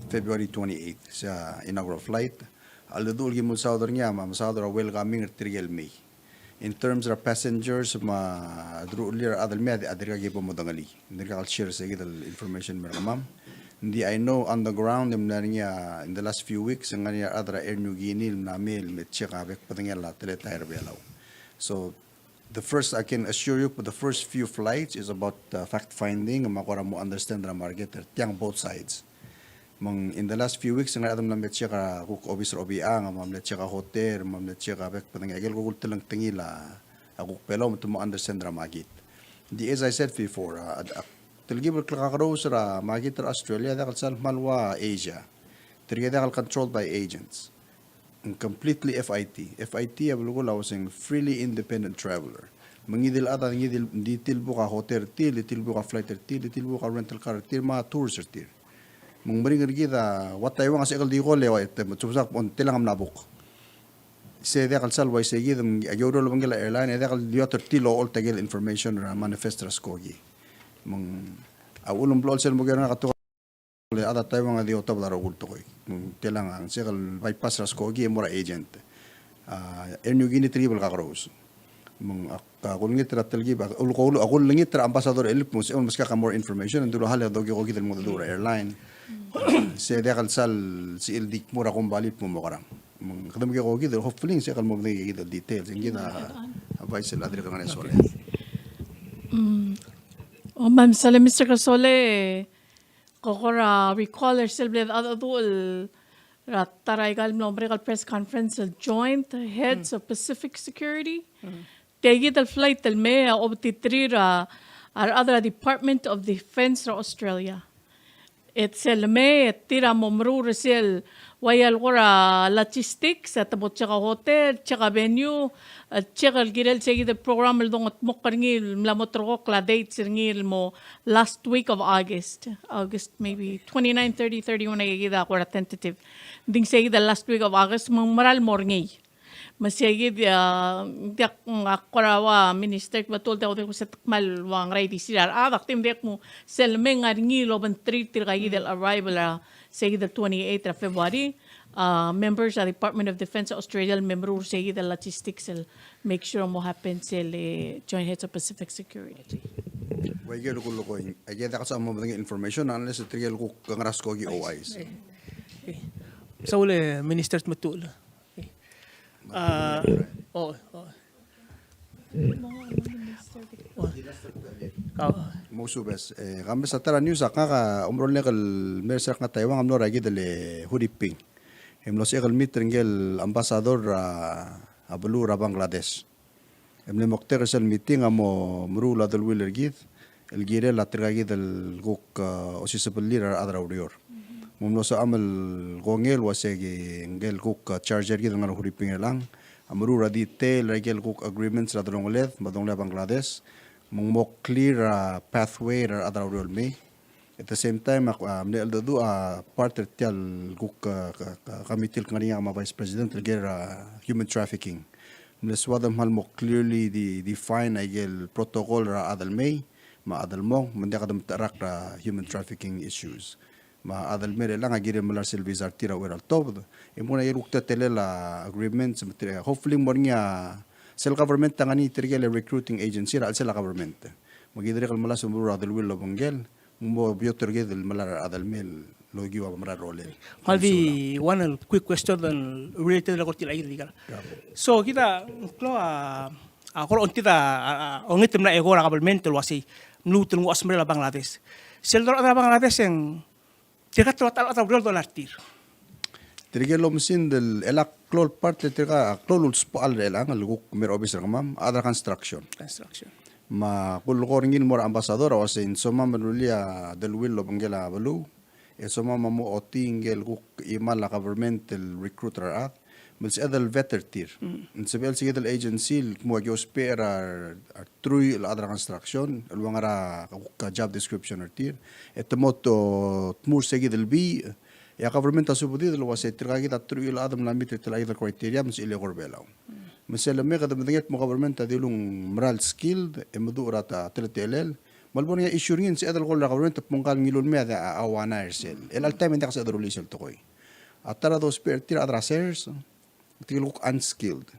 February twenty-eighth, se a inaugural flight. A ledu el ki mle saod er ngii a, me a saod er a welcoming er tirke el mei. In terms er a passengers me a deruchellel a rechad el mei a dirkak ki bo modengelii. Ng dirkak el share se kid el information el mer kemam. Ng di I know on the ground e mla er ngii a, in the last few weeks, e ng ngar er ngii a rechad er a Air Niugini el mla mei el me check a bek el bedengel a teletai er a Belau. So the first, I can assure you, the first few flights is about, uh, fact finding, me a kora mo understand er a market er tiang both sides. Me ng in the last few weeks, e ng ngar er ngii a rechad el mla mle check a kuk obis er a obichang, me a mle check a hotel, me a mle check a bek el bedengel, a ikel kuk ultelengtengil a kuk Belau me te mo understand er a market. Ng di as I said before, a, a, a telkib el klekakerous er a market er a Australia a diak el sal kmal ua Asia. Tirke a diak el controlled by agents. Ng completely F I T. F I T a belkul a uaseng freely independent traveler. Me ngii di el chad a ngii di, di tilbuk a hotel er tir, di tilbuk a flight er tir, di tilbuk a rental car er tir, me a tours er tir. Me ng meringel er kid a, ua Taiwan a sebechek el di call e, ua, e te, me te subsak, ong, telang a mla book. Se diak el sal uaisei kid, me a ki oureor el obengkel a airline, e diak el di oter tir el ocholt a ikel information er a manifest er a skoki. Me ng, a uchul me ng blechoel sel mo ker er ngak a tekoi el chad er a Taiwan a di otobed a rokui el tekoi. Me ng telang a, ng sebechek el bypass er a skoki e mo er a agent. A, Air Niugini telkib el kakerous. Me ng ak, ak ulengit er a telkib, ak ul-, ak ul-, ak ulengit er a Ambassador Elip me ng sebechek el meskak a more information, e ng dilu el hale a doki kid el mengedecheduch er a airline. Se diak el sal sel di kmo er a kombalii el kmo mekerang. Me ng kede mekekokid el hopefully ng sebechek el mo medengei kid el details. Ng kid a, a vice el a dirrek el ngar er ngii a Sole. Mm. Oh, me ng sale Mister Kasole, ko kora recall er sel bla dechedecheduch el er a ta er aika el mlo merek el press conference el Joint Heads of Pacific Security. Tia kid el flight el mei a obengterir a, a rechad er a Department of Defense er a Australia. E sel mei, e tir a mo meruul er sel, ua ia el kora logistics, e te mo check a hotel, check a venue, e check el kirel se kid el program el dongetmokl er ngii el mla mo terrekokl a dates er ngii el mo last week of August. August maybe twenty-nine, thirty, thirty-one, aika kid a kora tentative. Ng di se kid el last week of August, me ng mera el mo er ngii. Me se kid, a, diak, a kora ua Minister Tmetuchl, diak, diak se te kmal ua ngera ildisir a rechad, ak di me diak mo sel mei e ng ngar er ngii el obengterir tirka kid el arrival er a se kid el twenty-eight er a February, a, members er a Department of Defense Australia el me meruul er se kid el logistics el make sure mo happen sel, e, Joint Heads of Pacific Security. Ua ikel kulekoi, aike diak sal mo medengei a information unless tirke el kuk ngar er a skoki O Is. Saul e Minister Tmetuchl. A, o, o. Mo subes, e, Kambes, a ta er a news a ngak a omeronek el mei er se er a Taiwan a mlo er a kid el Huriping. E mlo sebechek el meet er ngike el ambassador er a, a beluu er a Bangladesh. E mle moktek er sel meeting a mo meruul a deleuill er kid el kirel a tirka kid el kuk, a, osisebellir a rechad er a ureor. Me ng mlo soam el kongei el uase ngike el kuk, a, charge er kid el ngar er a Huriping er chelechang a meruul a detail er a ikel kuk agreements er a delongeled me a delongeled a Bangladesh, me ng mo clear a pathway er a rechad er a ureor el mei. At the same time, a, a mle cheldecheduch a part er tia el kuk, a, ka, ka, committee el kngar er ngii a kemam a Vice President el ker er a human trafficking. Mle soad el kmal mo clearly de-, define a ikel protocol er a chad el mei me a chad el mong, me ng diak de metecherakl er a human trafficking issues. Me a chad el mei er chelechang a kirel melai er sel visa er tir a uchei er a letobed. E mo er a ikel kuk teletelel a agreements me tir-, hopefully mo er ngii a sel government a ngar er ngii tirke el recruiting agency er a chelsel a government. Me ki dirrek el melasem el meruul a deleuill el obengkel, mo beot er kid el melai er a chad el mei el okiu a mera el rolel. Kmal di one el quick question el related el kora tia el idea. So, kid a klou a, a kora ongtid a, a, a, ongit el mla eko er a government el uasei, mluut el nguu a smecher er a Bangladesh. Sel dorechad er a Bangladesh e ng tirka el ua ta el chad er a ureor el donor er tir. Tirke el oumesingd el, el klou el part er tirka, klou el ulsbechall er chelechang el kuk mei er a obis er kemam, a chad er a construction. Construction. Me a kulekoi er ngii el mo er a ambassador a uasei ng somam el rullii a deleuill el obengkel a beluu, e somam a mo otii ngike el kuk chimal a government el recruit er a rechad, me ng sebeched el vet er tir. Mm. Ng sebechel se kid el agency el kmo aki ousbech er a, a truich el chad er a construction el ua ngera a kuk job description er tir, e te mo tmuu er se kid el bii, e a government a subedid el uasei tirka kid a truich el chad el mla meet er tirka kid el criteria me ng sebechel eko er a Belau. Mm. Me sel lemei e kede medengei el kmo government a dilu ng mera el skilled, e meduch er a ta-, teletelel, me a lebo er ngii a issue er ngii, ng sebeched el call er a government el kmo ngka el ngiluu el mei a, a, a uaisei er sel. El chelecha el taem e ng diak sebeched el rullii sel tekoi. A ta er a dousbech er tir a chad er a sers, tirke el kuk unskilled.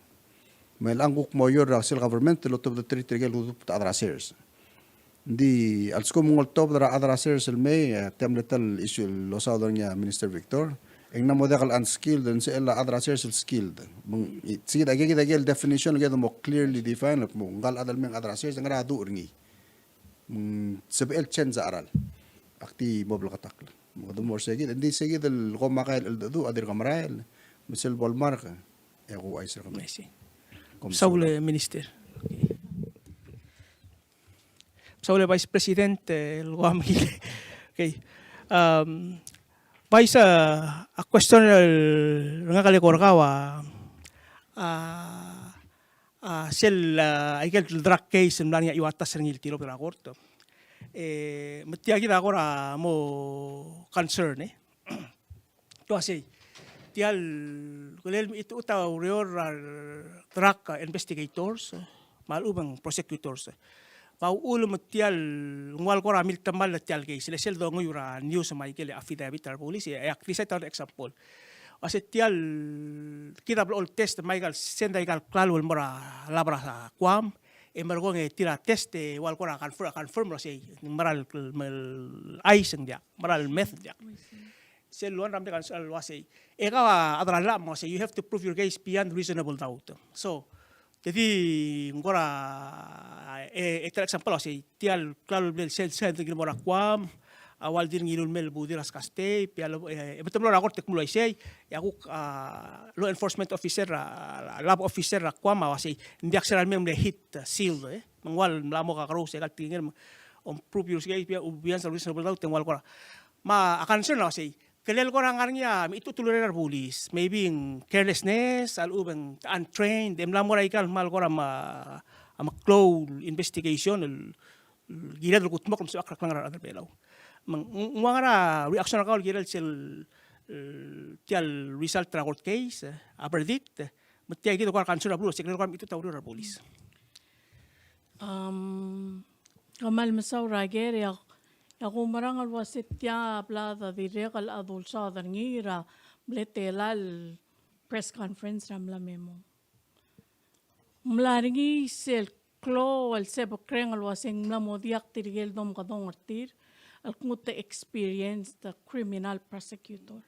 Me chelechang kuk mo oureor er sel government el otobed er tir, tirke el kuk chad er a sers. Ng di a lsekum ng oltobed er a chad er a sers el mei, e, tia mle ta el issue el losaod er ngii a Minister Victor, e ng mla mo diak el unskilled, e ng sebechel a chad er a sers el skilled. Me ng, i, se kid a, kid a ikel definition el kede mo clearly define, el kmo ngka el chad el mei a chad er a sers, e ngera a duch er ngii. Me ng sebechel change a cheral. Ak di mo bleketakl. Me kede mo er se kid, ng di se kid el komakai el cheldecheduch a dirk merael, me sel bo lemerek, e ak ouchais er kemiu. I see. Kom saul. Saul, e, Minister. Okay. Saul, e, Vice President, e, el koam kile. Okay. Um, Vice, a, a question el ngak a kora kau a, a, a, sel, a, aikel drug case el mla er ngii a Iuatas er ngii el tilobed er a kort. E, me tia kid a kora mo concern, e. Te uasei, tia el, kirel mechitechut a ureor er a drug investigators, me a lechub e ng prosecutors. Me a uchul me tia el, ng ua el kora miltemall tia el case, le sel donguiu er a news me aikel affidavit er a rebulis, e ak di cite a example. Uasei tia el, kid a blechoel test me aika el, send aika el klalo el mo er a lab er a Guam, e merekong e tir a test, e ua el kora confirm, confirm el uasei, ng mera el, el ice ng diak, mera el meth ng diak. Sel lua ng mle concern el uasei. E kau a chad er a llach me ng uasei, you have to prove your case beyond reasonable doubt. So, te di ng kora, e, e tia el example el uasei, tia el klalo el mle send, send el mo er a Guam, a ua el di ngiluu el mei el budir a skastei, e a le, e, e me te mlo er a kort e kmo uaisei, e a kuk, a, law enforcement officer, a, lab officer er a Guam, a uasei, ng diak sel mei el mle hit, a, sealed, e. Me ng ua el mla mo kakerous e kau a tekingel, me ng prove your case beyond, beyond reasonable doubt, e ng ua el kora. Me a concern a uasei, kirel kora ngar er ngii a mechitechut el ureor er a rebulis, maybe ng carelessness, a lechub e ng untrained, e mla mo er aika el kmal kora me a, a meklou el investigation, el, el kired el kudmokl me sebechek el klengar er a rechad er a Belau. Me ng, ng ua ngera a reaction er kau el kirel sel, el, tia el result er a court case, a verdict, me tia kid a kora concern er a beluu, se kirel kora mechitechut a ureor er a rebulis. Um, kmal mesaul er a ker, e ak, e ak oumerang el uasei tia a blad a dirrek el chad el ulsaod er ngii er a mle tela el press conference er a mla me mong. Ng mla er ngii sel klou el sebekreng el uasei ng mla mo diak tirke el domekedong er tir el kmo te experienced criminal prosecutor.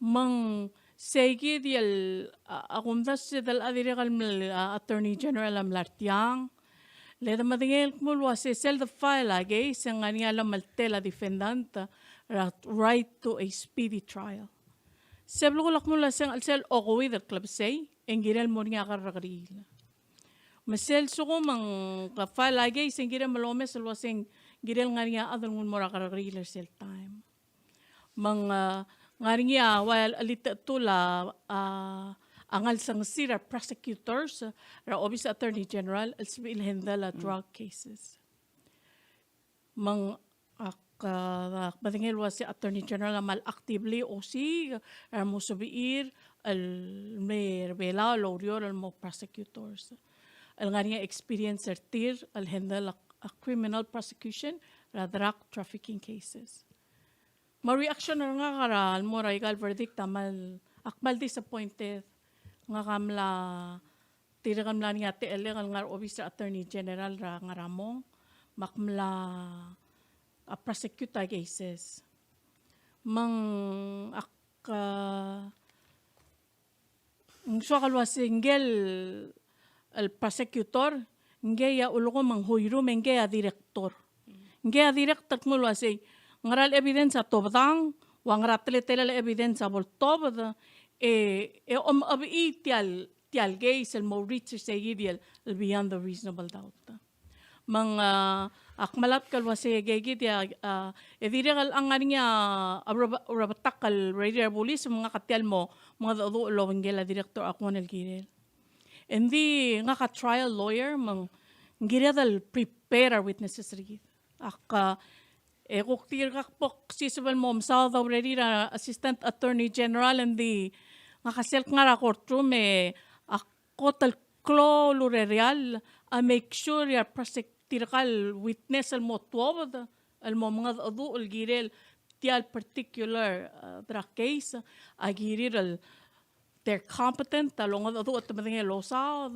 Me ng sei kid el, a, a kumdasu sel a dirrek el mle, a, Attorney General a mla er tiang. Le de medengei el kmo el uasei sel de file a case e ng ngar er ngii a llemeltel a defendant er a right to a speedy trial. Se belkul a kmo el uasei ng chelsel okeuid el klebesei e ng kirel mo er ngii a kerrekeriil. Me sel lsekum ng ke file a case e ng kirem el omes el uasei ng kirel ngar er ngii a chad el nguu el mo er a kerrekeriil er sel taem. Me ng, a, ngar er ngii a ua chelitechetul a, a, a ngelsengesir a prosecutors er a Office Attorney General el sebechir el handle a drug cases. Me ng ak, a, ak medengei el uasei Attorney General a kmal actively osiik er a mo sebechir el mei er a Belau el oureor el mo prosecutors el ngar er ngii a experience er tir el handle a, a criminal prosecution er a drug trafficking cases. Me a reaction er ngak er a lemo er aika el verdict a kmal, ak kmal disappointed. Ngak a mla, tirke el mla er ngii a techellek el ngar er a Office er a Attorney General er a ngar er a mong, me ak mla, a, prosecute a cases. Me ng ak, a, ng soak el uasei ngike el prosecutor, ngikei a ulekum ng hoirum, e ngikei a director. Ngikei a director a kmo el uasei ngera el evidence a tobedang, ua ngera teletelel a evidence a bo ltobed, e, e omechebechii tia el, tia el case el mo reach er seikid el, el beyond the reasonable doubt. Me ng, a, ak melatk el uasei e kid a, a, e dirrek el ngar er ngii a, a, rebe-, rebetak el rairir a rebulis, me ngak a tia el mo mengedecheduch el obengkel a director a kmo ng kirel. Engdi ngak a trial lawyer, me ng kired el prepare a witnesses er kid. Ak, a, e kuk tirka a kbo ksiseb el mo mesaod a urerir a Assistant Attorney General, engdi ngak a sel kngar er a courtroom e ak kot el klou el urerial a make sure e a prosec-, tirka el witness el mo tuobed el mo mengedecheduch el kirel tia el particular, a, drug case, a kirir el they're competent, a longedecheduch e te medengei el osaod.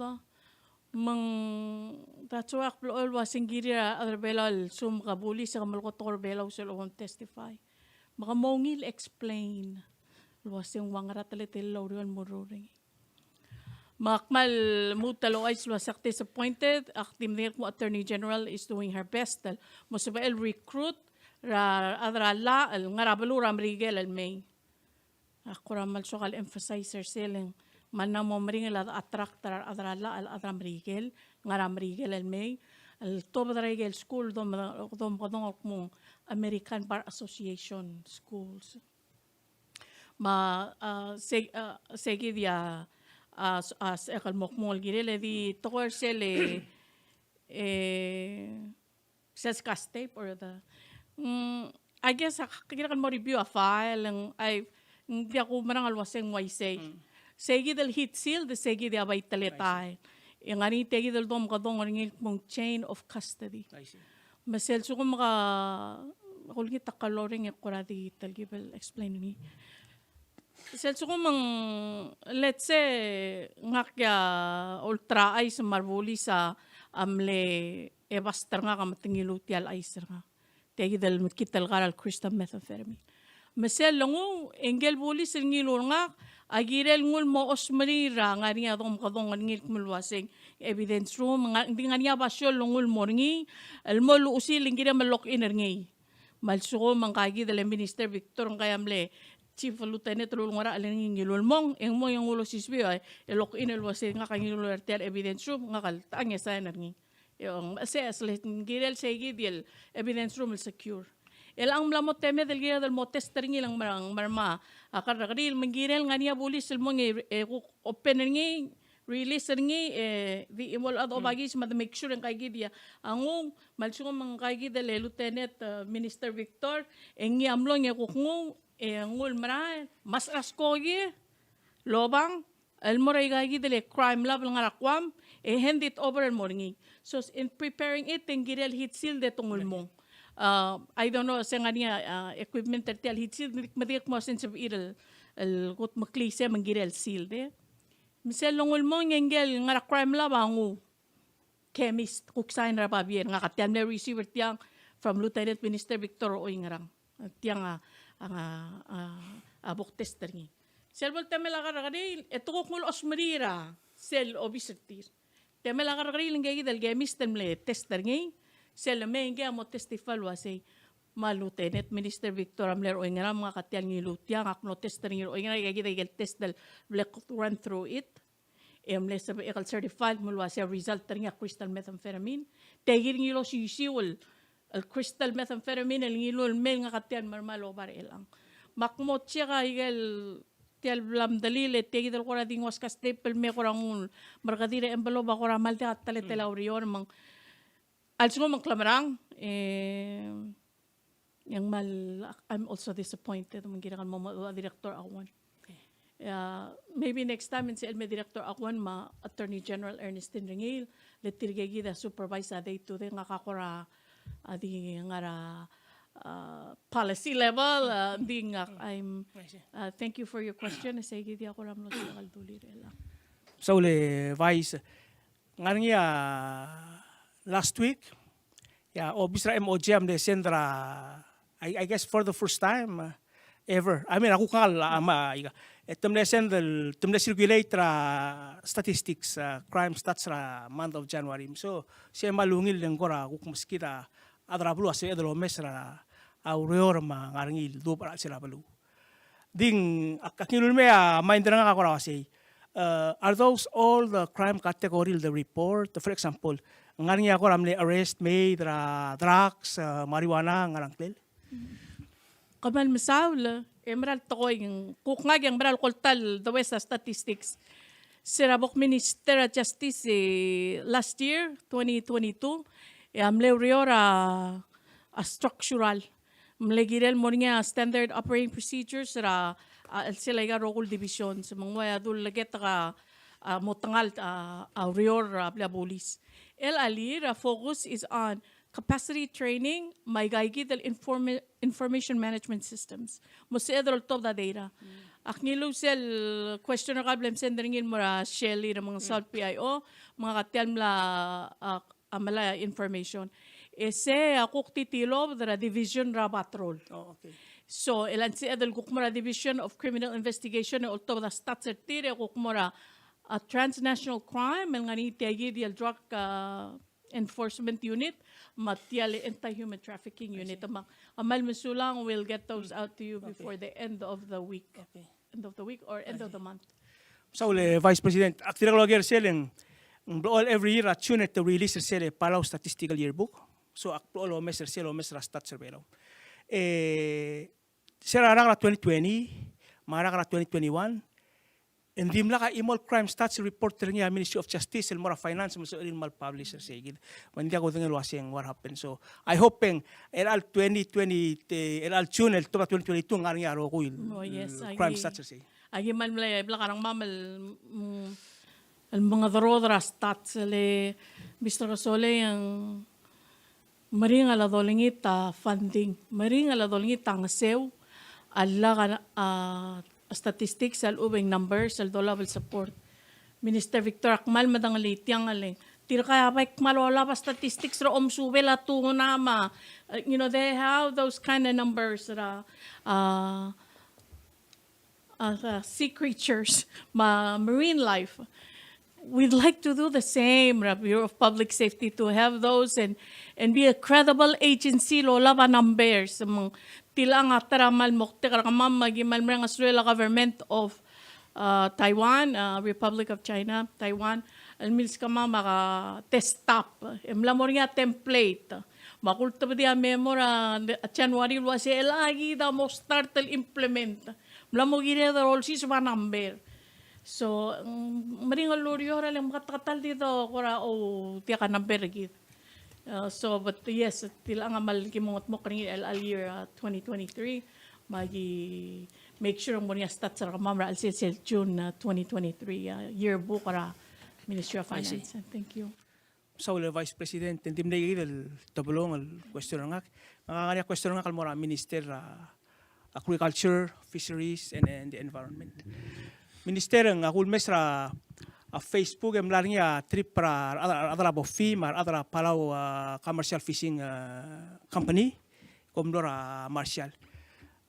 Me ng, that's why ak blechoel el uasei ng kirir a rechad er a Belau el lsekum ke bulis e ke melekoi a tekoi er a Belau sel bo mtestify, me ke mo ungil explain el uasei ng ua ngera teletelel a ureor el mo er ngii. Me ak kmal lmuut el ouchais el uasei ak disappointed, ak di medengei el kmo Attorney General is doing her best el mo sebechel el recruit er a rechad er a llach el ngar er a beluu er a Merikel el mei. Ak kora kmal soak el emphasize er sel, ng kmal mla mo meringel a attract er a rechad er a llach el chad er a Merikel, ngar er a Merikel el mei, el tobed er a ikel skuul, dom-, domekedong el kmo American Bar Association schools. Me, a, se-, a, seikid a, a, s-, a, sebechek el mo kmo ng kirel e di tekoi er sel, e, sel scotch tape or the, mm, I guess ak kirek el mo review a file, ng, ai, ng diak kumerang el uasei ng uaisei. Seikid el heat sealed, seikid a bai teletael. E ngar er ngii tia kid el domekedong er ngii el kmo ng chain of custody. Me sel lsekum ke, ke olengit a coloring e kora di telkib el explain er ngii. Sel lsekum ng, let's say, ngak a ulterachais me a rebulis a mle evaster er ngak me te ngiluu tia el chais er ngak. Tia kid el mekngit el kar el crystal methamphetamine. Me sel lenguu, e ngike el bulis el ngiluu er ngak a kirel nguu el mo chosmerir a ngar er ngii a domekedong er ngii el kmo ng uasei evidence room, ng di ngar er ngii a basio el lenguu el mo er ngii el mo luchesii el ng kirem el lock in er ngii. Me a lsekum ng ka kid el Minister Victor, ngka a mle Chief Lieutenant el ulengerachel er ngii, ngiluu el mong, e ng mong e nguu el osisiu e lock in el uasei ngak a ngiluu er tia el evidence room, ngak el techang e sign er ngii. E ng, se, se le ng kirel seikid el evidence room el secure. E le ng mla mo temed el kired el mo test er ngii el ng mera, ng mera me a kerrekeriil, me ng kirel ngar er ngii a bulis el mong e, e kuk open er ngii, release er ngii, e di chimo el chad a obakis me de make sure e ng ka kid a nguu. Me a lsekum ng ka kid el Lieutenant, e, Minister Victor, e ngii a mlong e kuk nguu, e nguu el merael, me a se er a skoki el obang el mo er aika kid el crime lab el ngar er a Guam, e hand it over el mo er ngii. So, in preparing it, e ng kirel heat sealed e te nguu el mong. A, I don't know, se ng ngar er ngii a, a, equipment er tia el heat sealed, me di kmo se ng sebechir el, el kudmeklii se me ng kirel sealed, e. Me sel lenguu el mong e ngike el ngar er a crime lab a nguu. Chemist, kuk sign er a babier, ngak a tia el mle receive er tiang from Lieutenant Minister Victor Oingerang. Tiang a, a, a, a bo kutest er ngii. Sel bo el temel a kerrekeriil, e te kuk nguu el chosmerir a sel obis er tir. Temel a kerrekeriil, ngike kid el chemist el mle test er ngii, sel lemei ngii a mo testify el uasei, me a Lieutenant Minister Victor a mle er a Oingerang, me ngak a tia el ngiluu tiang, ak mlo test er ngii er a Oingerang, e kid a ikel test el bla kurun through it. E mle sebechek el certified me le uasei a result er ngii a crystal methamphetamine. Tia kid ngii el osisiu el, el crystal methamphetamine el ngiluu el mei el ngak a tia el mera el oba er chelechang. Me ak mo check a ikel tia el bla mdelil e tia kid el kora di nguu a Scotts Tape el mei e kora nguu el merkedir e envelope a kora kmal diak a teletelel a ureor me ng a lsekum ng klemerang, e, e ng kmal, I'm also disappointed me ng kirek el mo, mo, Director Aguon. Yeah, maybe next time e ng sebechel el mei Director Aguon me a Attorney General Ernestine Rengiil, le tirke kid a supervise a day to day, ngak a kora, a di ngar er a, uh, policy level, uh, di ngak, I'm, uh, thank you for your question, e sei kid a kora mlo sebechek el dulii er chelechang. Saul e Vice, ngar er ngii a last week, e a obis er a M O J a mle send er a, I, I guess for the first time, uh, ever. I mean, a kuk ngalek a, me a, ika. E te mle send el, te mle circulate er a statistics, uh, crime stats er a month of January. So, sei a kmal ungil le ng kora kuk meskid a chad er a beluu a sebeched el omes er a ureor me a ngar er ngii el dubech er a chelsel a beluu. Di ng, ak, ak ngiluu el mei a mind er ngak a kora uasei. Uh, are those all the crime category el the report? For example, ngar er ngii a kora mle arrest mei er a drugs, uh, marijuana, ngar er a ngklel? Kmal mesaul, e mera el tekoi, kuk ngak e ng mera el kot el dewes a statistics. Se er a bo kminister er a Justice, e, last year, twenty twenty-two, e a mle oureor a, a structural. Mle kirel el mo er ngii a standard operating procedures er a, a, el sel aika el rokui el divisions. Me ng ua a dul leketek a, a, mo tengal a, a ureor er a blil a bulis. El a lir a focus is on capacity training, me aika kid el informa-, information management systems. Mo sebeched el oltobed a data. Ak ngiluu sel question er kau el bla msend er ngii el mo er a Shelley er a Mengesaol P I O, me ngak a tia el mla, a, a melai a information. E sei a kuk titilobed er a division er a patrol. Oh, okay. So, el a ng sebeched el kuk mo er a Division of Criminal Investigation, e oltobed a stats er tir, e kuk mo er a, a transnational crime, el ngar er ngii tia kid el drug, a, enforcement unit, me tia el anti-human trafficking unit. Me a, a kmal mesulang, we'll get those out to you before the end of the week. Okay. End of the week or end of the month. Saul e Vice President, ak dirrek el oker er sel e ng, ng blechoel every year er a June e te release er sel Palau Statistical Yearbook. So, ak blechoel omes er sel, omes er a stats er Belau. E, se er a rak er a twenty twenty, me a rak er a twenty twenty-one, e ng dimlak a chimo el crime stats report er ngii a Ministry of Justice el mo er a Finance me ng sebechir el kmal publish er sei kid. Me ng diak kudengei el uasei ng what happened. So, I hoping er a twenty twenty, te, er a June el tobed a twenty twenty-two, ng ngar er ngii a rokui el, oh, yes, el crime stats er sei. Aki kmal mle blak a rengmam el, mm, el mengederodel er a stats, le Mister Kesolei e ng meringel a dolengit a funding, meringel a dolengit a ngeseu a llach a, a, statistics a lechub e ng numbers el dolab el support. Minister Victor, ak kmal medengelii tiang el, tirka a bai kmal olab a statistics er a omesubel a tuna me a, uh, you know, they have those kind of numbers er a, uh, uh, sea creatures, me a marine life. We'd like to do the same, er a Bureau of Public Safety, to have those and, and be a credible agency el olab a numbers. Me ng tilechang a ta er a kmal moktek er kemam me aki kmal mereng a saul er a government of, uh, Taiwan, uh, Republic of China, Taiwan, el milskemam a test tap. E mla mo er ngii a template. Me ak ultebedii a memo er a, a January el uasei chelecha kid a mo start el implement. Mla mo kired el olsiseb a number. So, mm, meringel el ureor el ng meketeket el di do kora, oh, diak a number er kid. Uh, so, but yes, tilechang a kmal ki mo ngetmokl er ngii er a year, uh, twenty twenty-three. Me aki make sure ng mo er ngii a stats er kemam er a chelsel sel June, uh, twenty twenty-three, uh, yearbook er a Ministry of Finance. Thank you. Saul e Vice President, e ng di mle kid el tebelong el question er ngak. Ngak a ngar er ngii a question er ngak el mo er a Minister er a Agriculture, Fisheries, and, and the Environment. Minister, e ngak a kulemes er a, a Facebook e mla er ngii a trip er a, a, a, a rechad er a BOFI, me a rechad er a Palau, a, Commercial Fishing, a, Company, kom mlo er a Marshall.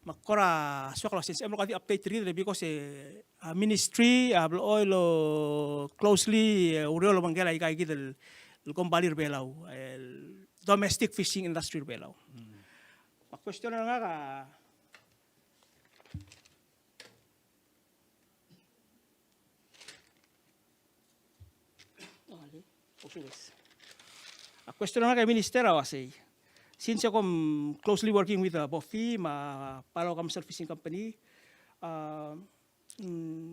Me ak kora soak el uasei, e mlo kora di update er kid, because, e, a ministry a blechoel el closely, e, oureor el obengkel aika kid el, el kombalii er Belau, el domestic fishing industry er Belau. Mm. Me a question er ngak a, Yes. A question er ngak er a Minister a uasei, since e kom closely working with, uh, BOFI me a Palau Commercial Fishing Company, uh, mm,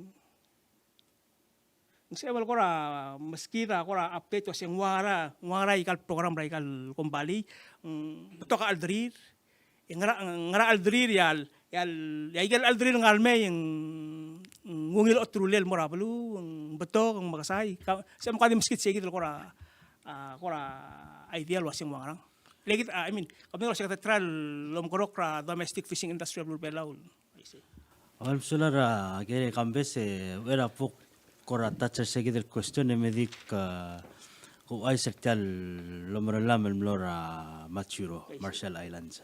ng sebechel kora meskid a kora update el uasei ng ua ngera, ng ua ngera ikal program er aikal kombalii, mm, betok a chelderir, e ngera, ngera chelderir e a, e a, e a ikel chelderir el ngar er a mei e ng, ng ungil a oterulel el mo er a beluu, ng betok, ng mekesai. Ka, se mo ka di meskid se kid el kora, a, kora idea el uasei ng ua ngerang. Le kid, a, I mean, kemiu el uasei kede try el omekeroul er a domestic fishing industry er a beluu er a Belau. Oi, sulang er a, ke, Kambes, e, uchei er a bo kora touch er se kid el question e me dik, a, kouchais er tia el omerellam el mlo er a Majuro, Marshall Islands.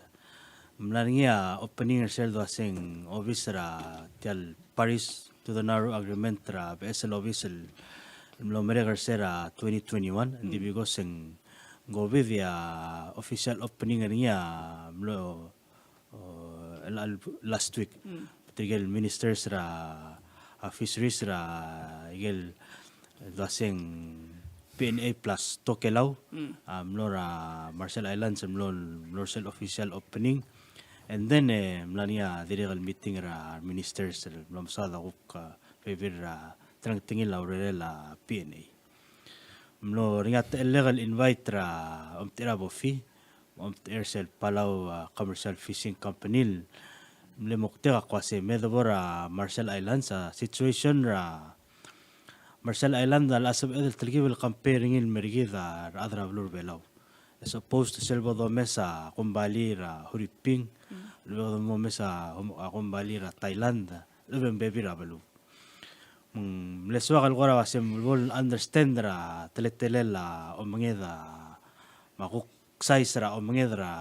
Ng mla er ngii a opening er sel dua se ng obis er a tia el Parties to the Nauru Agreement er a beches el obis el mlo merek er se er a twenty twenty-one, ng di bikos e ng COVID e a official opening er ngii a mlo, o, el, el last week. Tirke el ministers er a, a fisheries er a ikel dua se ng PNA plus Tokelau, a mlo er a Marshall Islands, a mlo, mlo er sel official opening. And then, e, mla er ngii a dirrek el meeting er a ministers el mlo mesaod a kuk, a, bebil er a telengtengil a urerel a PNA. Mlo er ngii a techellek el invite er a omtechei er a BOFI, omtechei er sel Palau, a, Commercial Fishing Company el mle moktek a kmo uasei me debo er a Marshall Islands, a, situation er a Marshall Island a locha sebeched el telkib el compare er ngii el mer kid a rechad er a beluu er a Belau. As opposed to sel bo domes a kombalii er a Huriping, el bo domes a, a kombalii er a Thailand, el bo bebil er a beluu. Me ng mle soak el kora uasei me bo el understand er a teletelel a omenged a, me a kuk size er a omenged er a,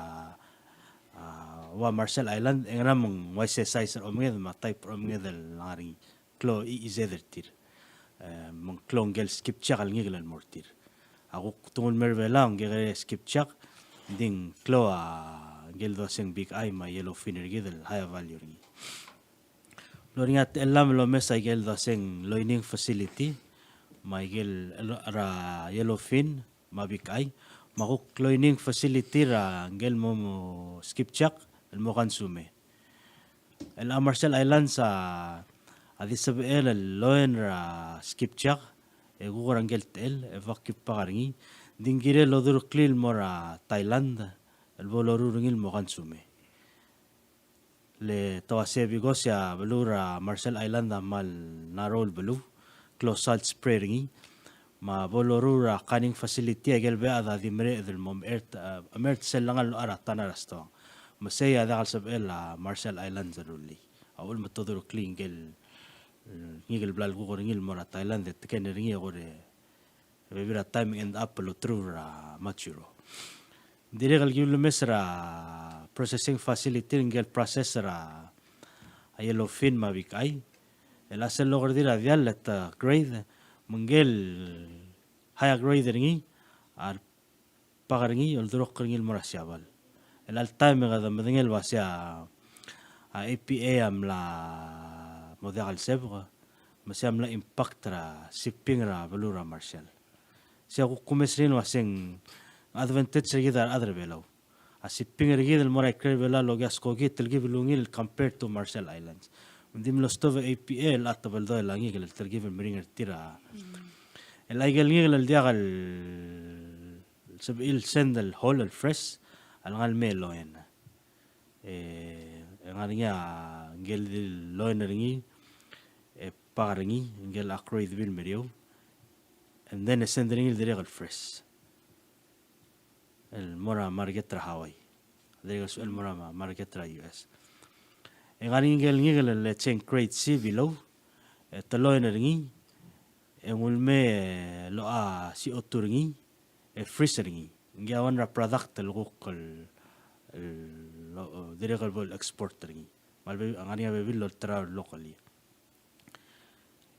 a, ua Marshall Island, e ngera me ng uaisei size er a omenged me a type er a omenged el ngar er ngii, klou a EEZ er tir. E, me ng klou ngike el skipjack el ngikel el mo er tir. A kuk tengul mer Belau, ngike el skipjack, ng di ng klou a, ngike el dua se ng big eye me a yellowfin er kid el higher value er ngii. Mlo er ngii a techellam el omes a ikel dua se ng loining facility, me a ikel el, er a yellowfin, me a big eye, me a kuk loining facility er a ngike el mo, mo skipjack, el mo consume. El a Marshall Islands a, a di sebechel el loen er a skipjack, e kuk er a ngike el techel, e vacuum pack er ngii, ng di ng kirel el odureklii el mo er a Thailand, el bo loruul er ngii el mo consume. Le te uasei because a beluu er a Marshall Island a kmal narrow el beluu, klou a salt spray er ngii, me a bo loruul er a canning facility a ikel bead a di mereched el mo mechert, a, mechert sel lengar el locha er a tana er a stoang. Me sei a diak el sebechel a Marshall Islands el rullii. A uchul me te odureklii ngike el, ngike el bla lekuk er ngii el mo er a Thailand e teken er ngii e kora bebil er a taem e ng end up el oterul er a Majuro. Dirrek el kiulemes er a processing facility er ngike el process er a yellowfin me a big eye. El a sel loker er tir a diall e te grade, me ngike el higher grade er ngii a pack er ngii, oldurokl er ngii el mo er a Siabal. El chelecha el taem e kede medengei el uasei a, a APA a mla mo diak el sebek, me sei a mla impact er a shipping er a beluu er a Marshall. Sei a kuk kumes er ngii el uasei ng advantage er kid a rechad er a Belau. A shipping er kid el mo er a ikrel Belau el okiu a skoki e telkib el ungil el compared to Marshall Islands. Ng di mlo stop a APA el a tebeldoel a ngikel el telkib el meringel er tir a. El a ikel ngikel el diak el sebechir el send el whole el fresh a lengar el mei el loen. E, e ngar er ngii a ngike el di loen er ngii, e pack er ngii, ngike el a grade er a beluu er eou. And then e send er ngii el dirrek el fresh el mo er a market er a Hawaii. Dirrek el sebechel el mo er a ma-, market er a US. E ngar er ngii ngike el ngikel el, let's say, grade C below, e te loen er ngii, e ng ulemei e locha CO two er ngii, e freeze er ngii. Ngii a one er a product el kuk el, el, lo-, dirrek el bo el export er ngii. Me a lebebil, ngar er ngii a bebil el olterau el locally.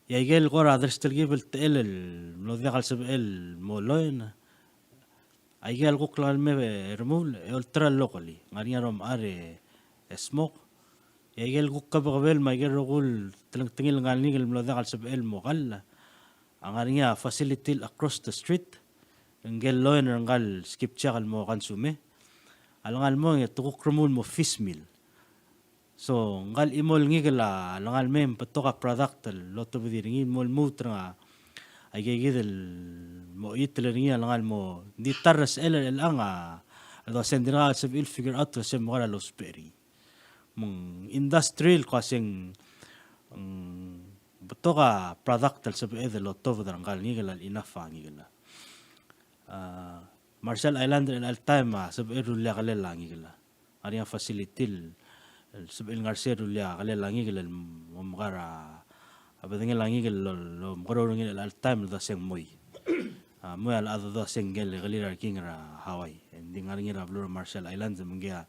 E a ikel kora dersterekib el techel el mlo diak el sebechel el mo loen, a ikel kuk lengar el mei e remuul, e olterau el locally. Ngar er ngii a romechar e, e smoke. E a ikel kuk kebekebel me a ikel rokui el telengtengil ngar er ngii el mlo diak el sebechel el mo kall, a ngar er ngii a facility el across the street, ngike el loan er ngka el skipjack el mo consume. A lengar el mo e te kuk remuul el mo fish meal. So, ngka el chimo el ngikel a lengar el mei me ng betok a product el lotobed er ngii el mo lmuut er ngii. Aike kid el mo chitel er ngii a lengar el mo, ng di ta er a sel er chelechang a, el dua se ng dirkak el sebechir el figure out el se mo kora lousbech er ngii. Me ng industry el kua se ng, mm, betok a product el sebeched el lotobed er ngka el ngikel a enough a ngikel a. A, Marshall Island er chelecha el taem a sebechir el rullii a kelel a ngikel a. Ngar er ngii a facility el, el sebechir el ngar er sei el rullii a kelel a ngikel el mo mekar a, a bedengel a ngikel el lo, lomekeroul er ngii er chelecha el taem el dua se ng mui. A, mui a locha dua se ng ngikel el kelir a reking er a Hawaii. E ng di ngar er ngii er a beluu er a Marshall Islands me ngii a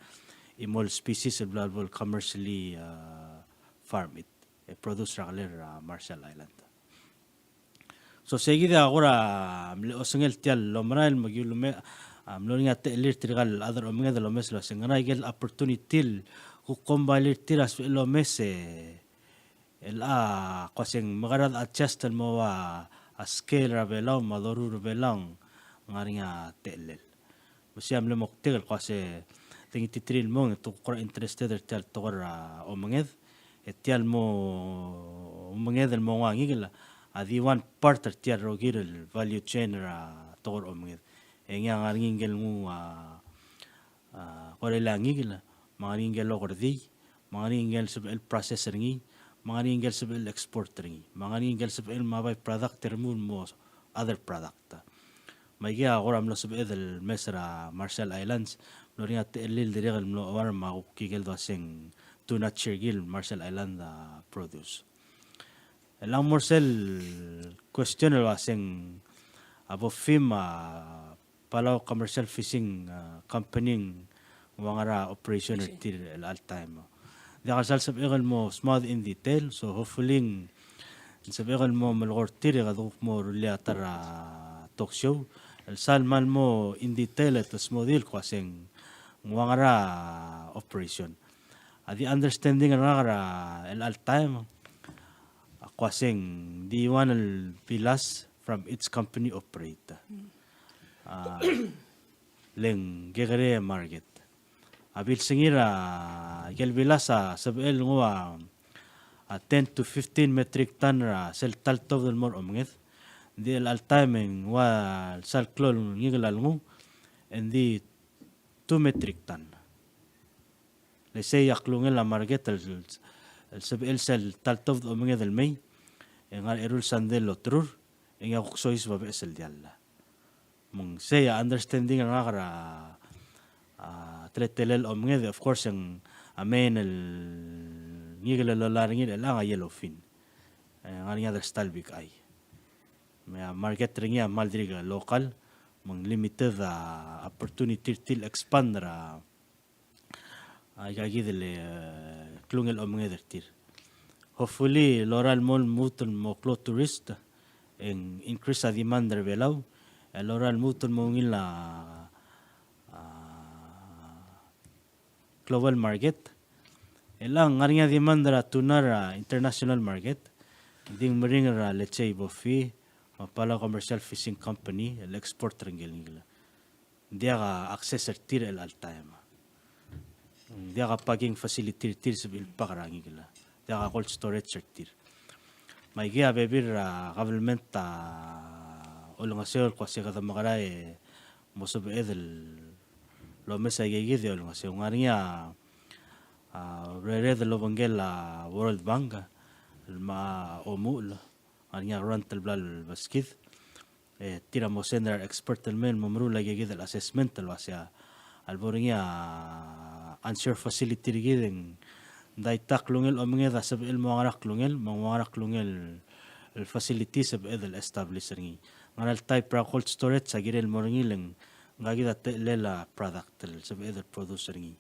chimo el species el bla el bo el commercially, a, farm it, e produce er a kelel er a Marshall Island. So, sei kid a kora mle osengel tia el omerael me ki ulemes, a, mlo er ngii a techellir tirka el chad er a omenged el omes el uase ng ngera ikel opportunity el kuk kombalii er tir a sebechel el omes e, el a, kua se ng mekera de adjust el mo ua a scale er a Belau me a doruul er a Belau, ng ngar er ngii a techellel. Me sei a mle moktek el kua se te ngititerir el mong e te kuk kora interested er tia el tekoi er a omenged. E tia el mo omenged el mo nguu a ngikel a di one part er tia el rokir el value chain er a tekoi er a omenged. E ngii a ngar er ngii ngike el nguu a, a, korel a ngikel, me ngar er ngii ngike el okerdii, me ngar er ngii ngike el sebechel process er ngii, me ngar er ngii ngike el sebechel export er ngii, me ngar er ngii ngike el sebechel me a by-product el remuul el mo other product. Me aikei a kora mlo sebeched el mes er a Marshall Islands, mlo er ngii a techellir el dirrek el mlo chuarm a kuk ikel dua se ng tuna er kid el Marshall Island a produce. El a mo er sel question el ua se ng a BOFI me a Palau Commercial Fishing, a, Company ng ua ngera operation er tir er chelecha el taem. Diak el sal sebechek el mo smod in detail, so hopefully ng sebechek el mo melekoi er tir e kede kuk mo rullii a ta er a talk show el sal mal mo in detail e te smodii el kua se ng ua ngera operation. A di understanding er ngak er chelecha el taem a kua se ng di one el villas from each company operate. A, le ng kekerei a market. A bilsengir a ikel villas a sebechel nguu a, a ten to fifteen metric ton er a sel ta el tobed el mo er a omenged. Ng di chelecha el taem e ng ua sal klou el ngikel a lenguu, e ng di two metric ton. Le sei a klungel a market el, el sebechel sel ta el tobed a omenged el mei, e ngar er a eru el sandei el oterur, e ngii a kuk soiseb a beches el diall. Me ng sei a understanding er ngak er a, a, teletelel a omenged, of course, e ng a main el ngikel el lolai er ngii er chelechang a yellowfin. E ngar er ngii a dersta el big eye. Me a market er ngii a kmal dirk local, me ng limited a opportunity er tir el expand er a aika kid el, e, klungel omenged er tir. Hopefully, lorael el mo lmuut el mo klou a tourist, e ng increase a demand er a Belau, e lorael el lmuut el mo ungil a, a, global market. E le ng ngar er ngii a demand er a tuna er a international market, ng di meringel er a, let's say, BOFI, me a Palau Commercial Fishing Company, el export er ngii el ngikel. Ng diak a access er tir er chelecha el taem. Ng diak a packing facility er tir el sebechir el pack er a ngikel. Ng diak a cold storage er tir. Me aikei a bebil er a government a olengeseu el kua se kede mekerang e mo sebeched el omes aika kid e olengeseu. Ng ngar er ngii a, a, urered el obengkel a World Bank el me a omuchel, ng ngar er ngii a grant el bla lebeskid. E tir a mo send er a re expert el mei el mo meruul aika kid el assessment el uasei a lebo er ngii a onshore facility er kid e ng daitak klungel omenged a sebechel el mo ua ngera klungel, me ng ua ngera klungel el facility sebeched el establish er ngii. Ngera el type er a cold storage a kirel el mo er ngii, le ng ngka kid a techellel a product el sebeched el produce er ngii.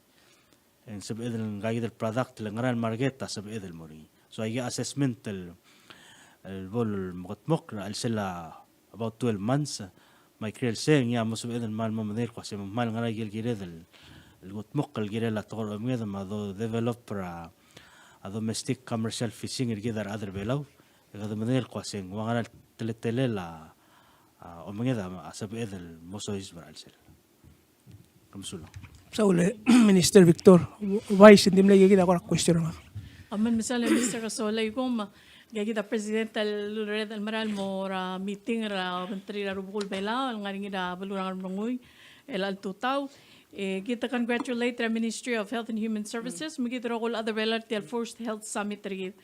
E ng sebeched el ngka kid el product le ngera el market a sebeched el mo er ngii. So aikei a assessment el, el bo el mekudmokl er a chelsel a about twelve months, me a ikrel sei e ngii a mo sebeched el kmal mo medengei el kua se me ng kmal ngera ikel kired el, el kudmokl el kirel a tekoi er a omenged me a do develop er a, a domestic commercial fishing er kid a rechad er a Belau. E kede medengei el kua se ng ua ngera el teletelel a, a, omenged a, a sebeched el mo soiseb er a chelsel. Kom mesulang. Saul e Minister Victor, Vice, ng di mle ikakid a kora question er ngak. A, me ng mesaul e Minister Kesolei, kom, ikakid a President a lulered el mera el mo er a meeting er a obengterir a rubekul Belau el ngar er ngii er a beluu er a Ngeremlengui er chelecha el tutau. E kid a congratulate er a Ministry of Health and Human Services, me kid a rokui el chad er a Belau er tia el first health summit er kid.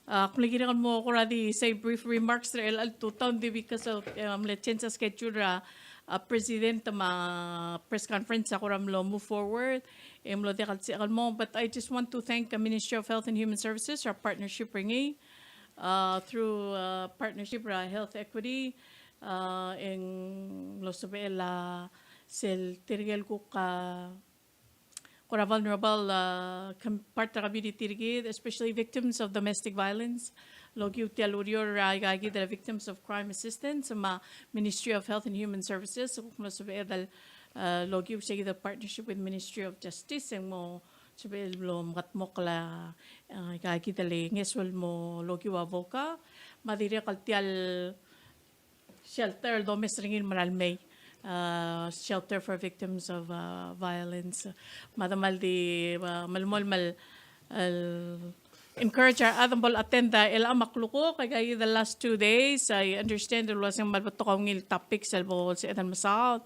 A, ak mle kirek el mo kora di sei brief remarks er chelecha el tutau, ng di because of, e, mle change a schedule er a, a, President me a press conference a kora mlo move forward, e mlo diak el sebechek el mo, but I just want to thank the Ministry of Health and Human Services er a partnership er ngii, a, through, a, partnership er a health equity, a, e ng mlo sebechel a sel tirke el kuk, a, kora vulnerable, a, com-, part er a community er kid, especially victims of domestic violence. Lokiu tia el ureor er a ikakid el victims of crime assistance, me a Ministry of Health and Human Services, kuk mlo sebeched el, a, lokiu se kid el partnership with Ministry of Justice, e ng mo sebechel el mlo mekedmokl a, a, ikakid el ngeso el mo lokiu a VOCA, me a dirrek el tia el shelter el domes er ngii el mera el mei, a, shelter for victims of, a, violence. Me a demal di, a, melemolem el, el encourage a rechad me bo le attend a, el chelecha me a klukuk, ikakid el last two days, I understand el uase ng kmal betok a ungil topics el bo lsebeched el mesaod,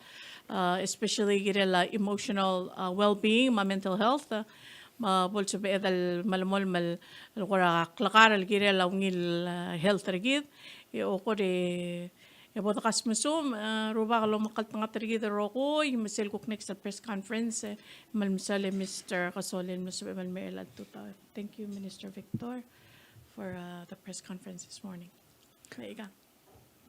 a, especially kirel a emotional, a, well-being, me a mental health, a, me bo lsebeched el melemolem el, el kora klekar el kirel a ungil, a, health er kid, e okor e E bo dekaingeseu, e, Rubak el omekngeltengat er kid el rokui, me sel kuk next el press conference, e, me le mesaul e Mister Kesolei el mlo sebechel el mei er chelecha el tutau. Thank you, Minister Victor, for, uh, the press conference this morning. There you go.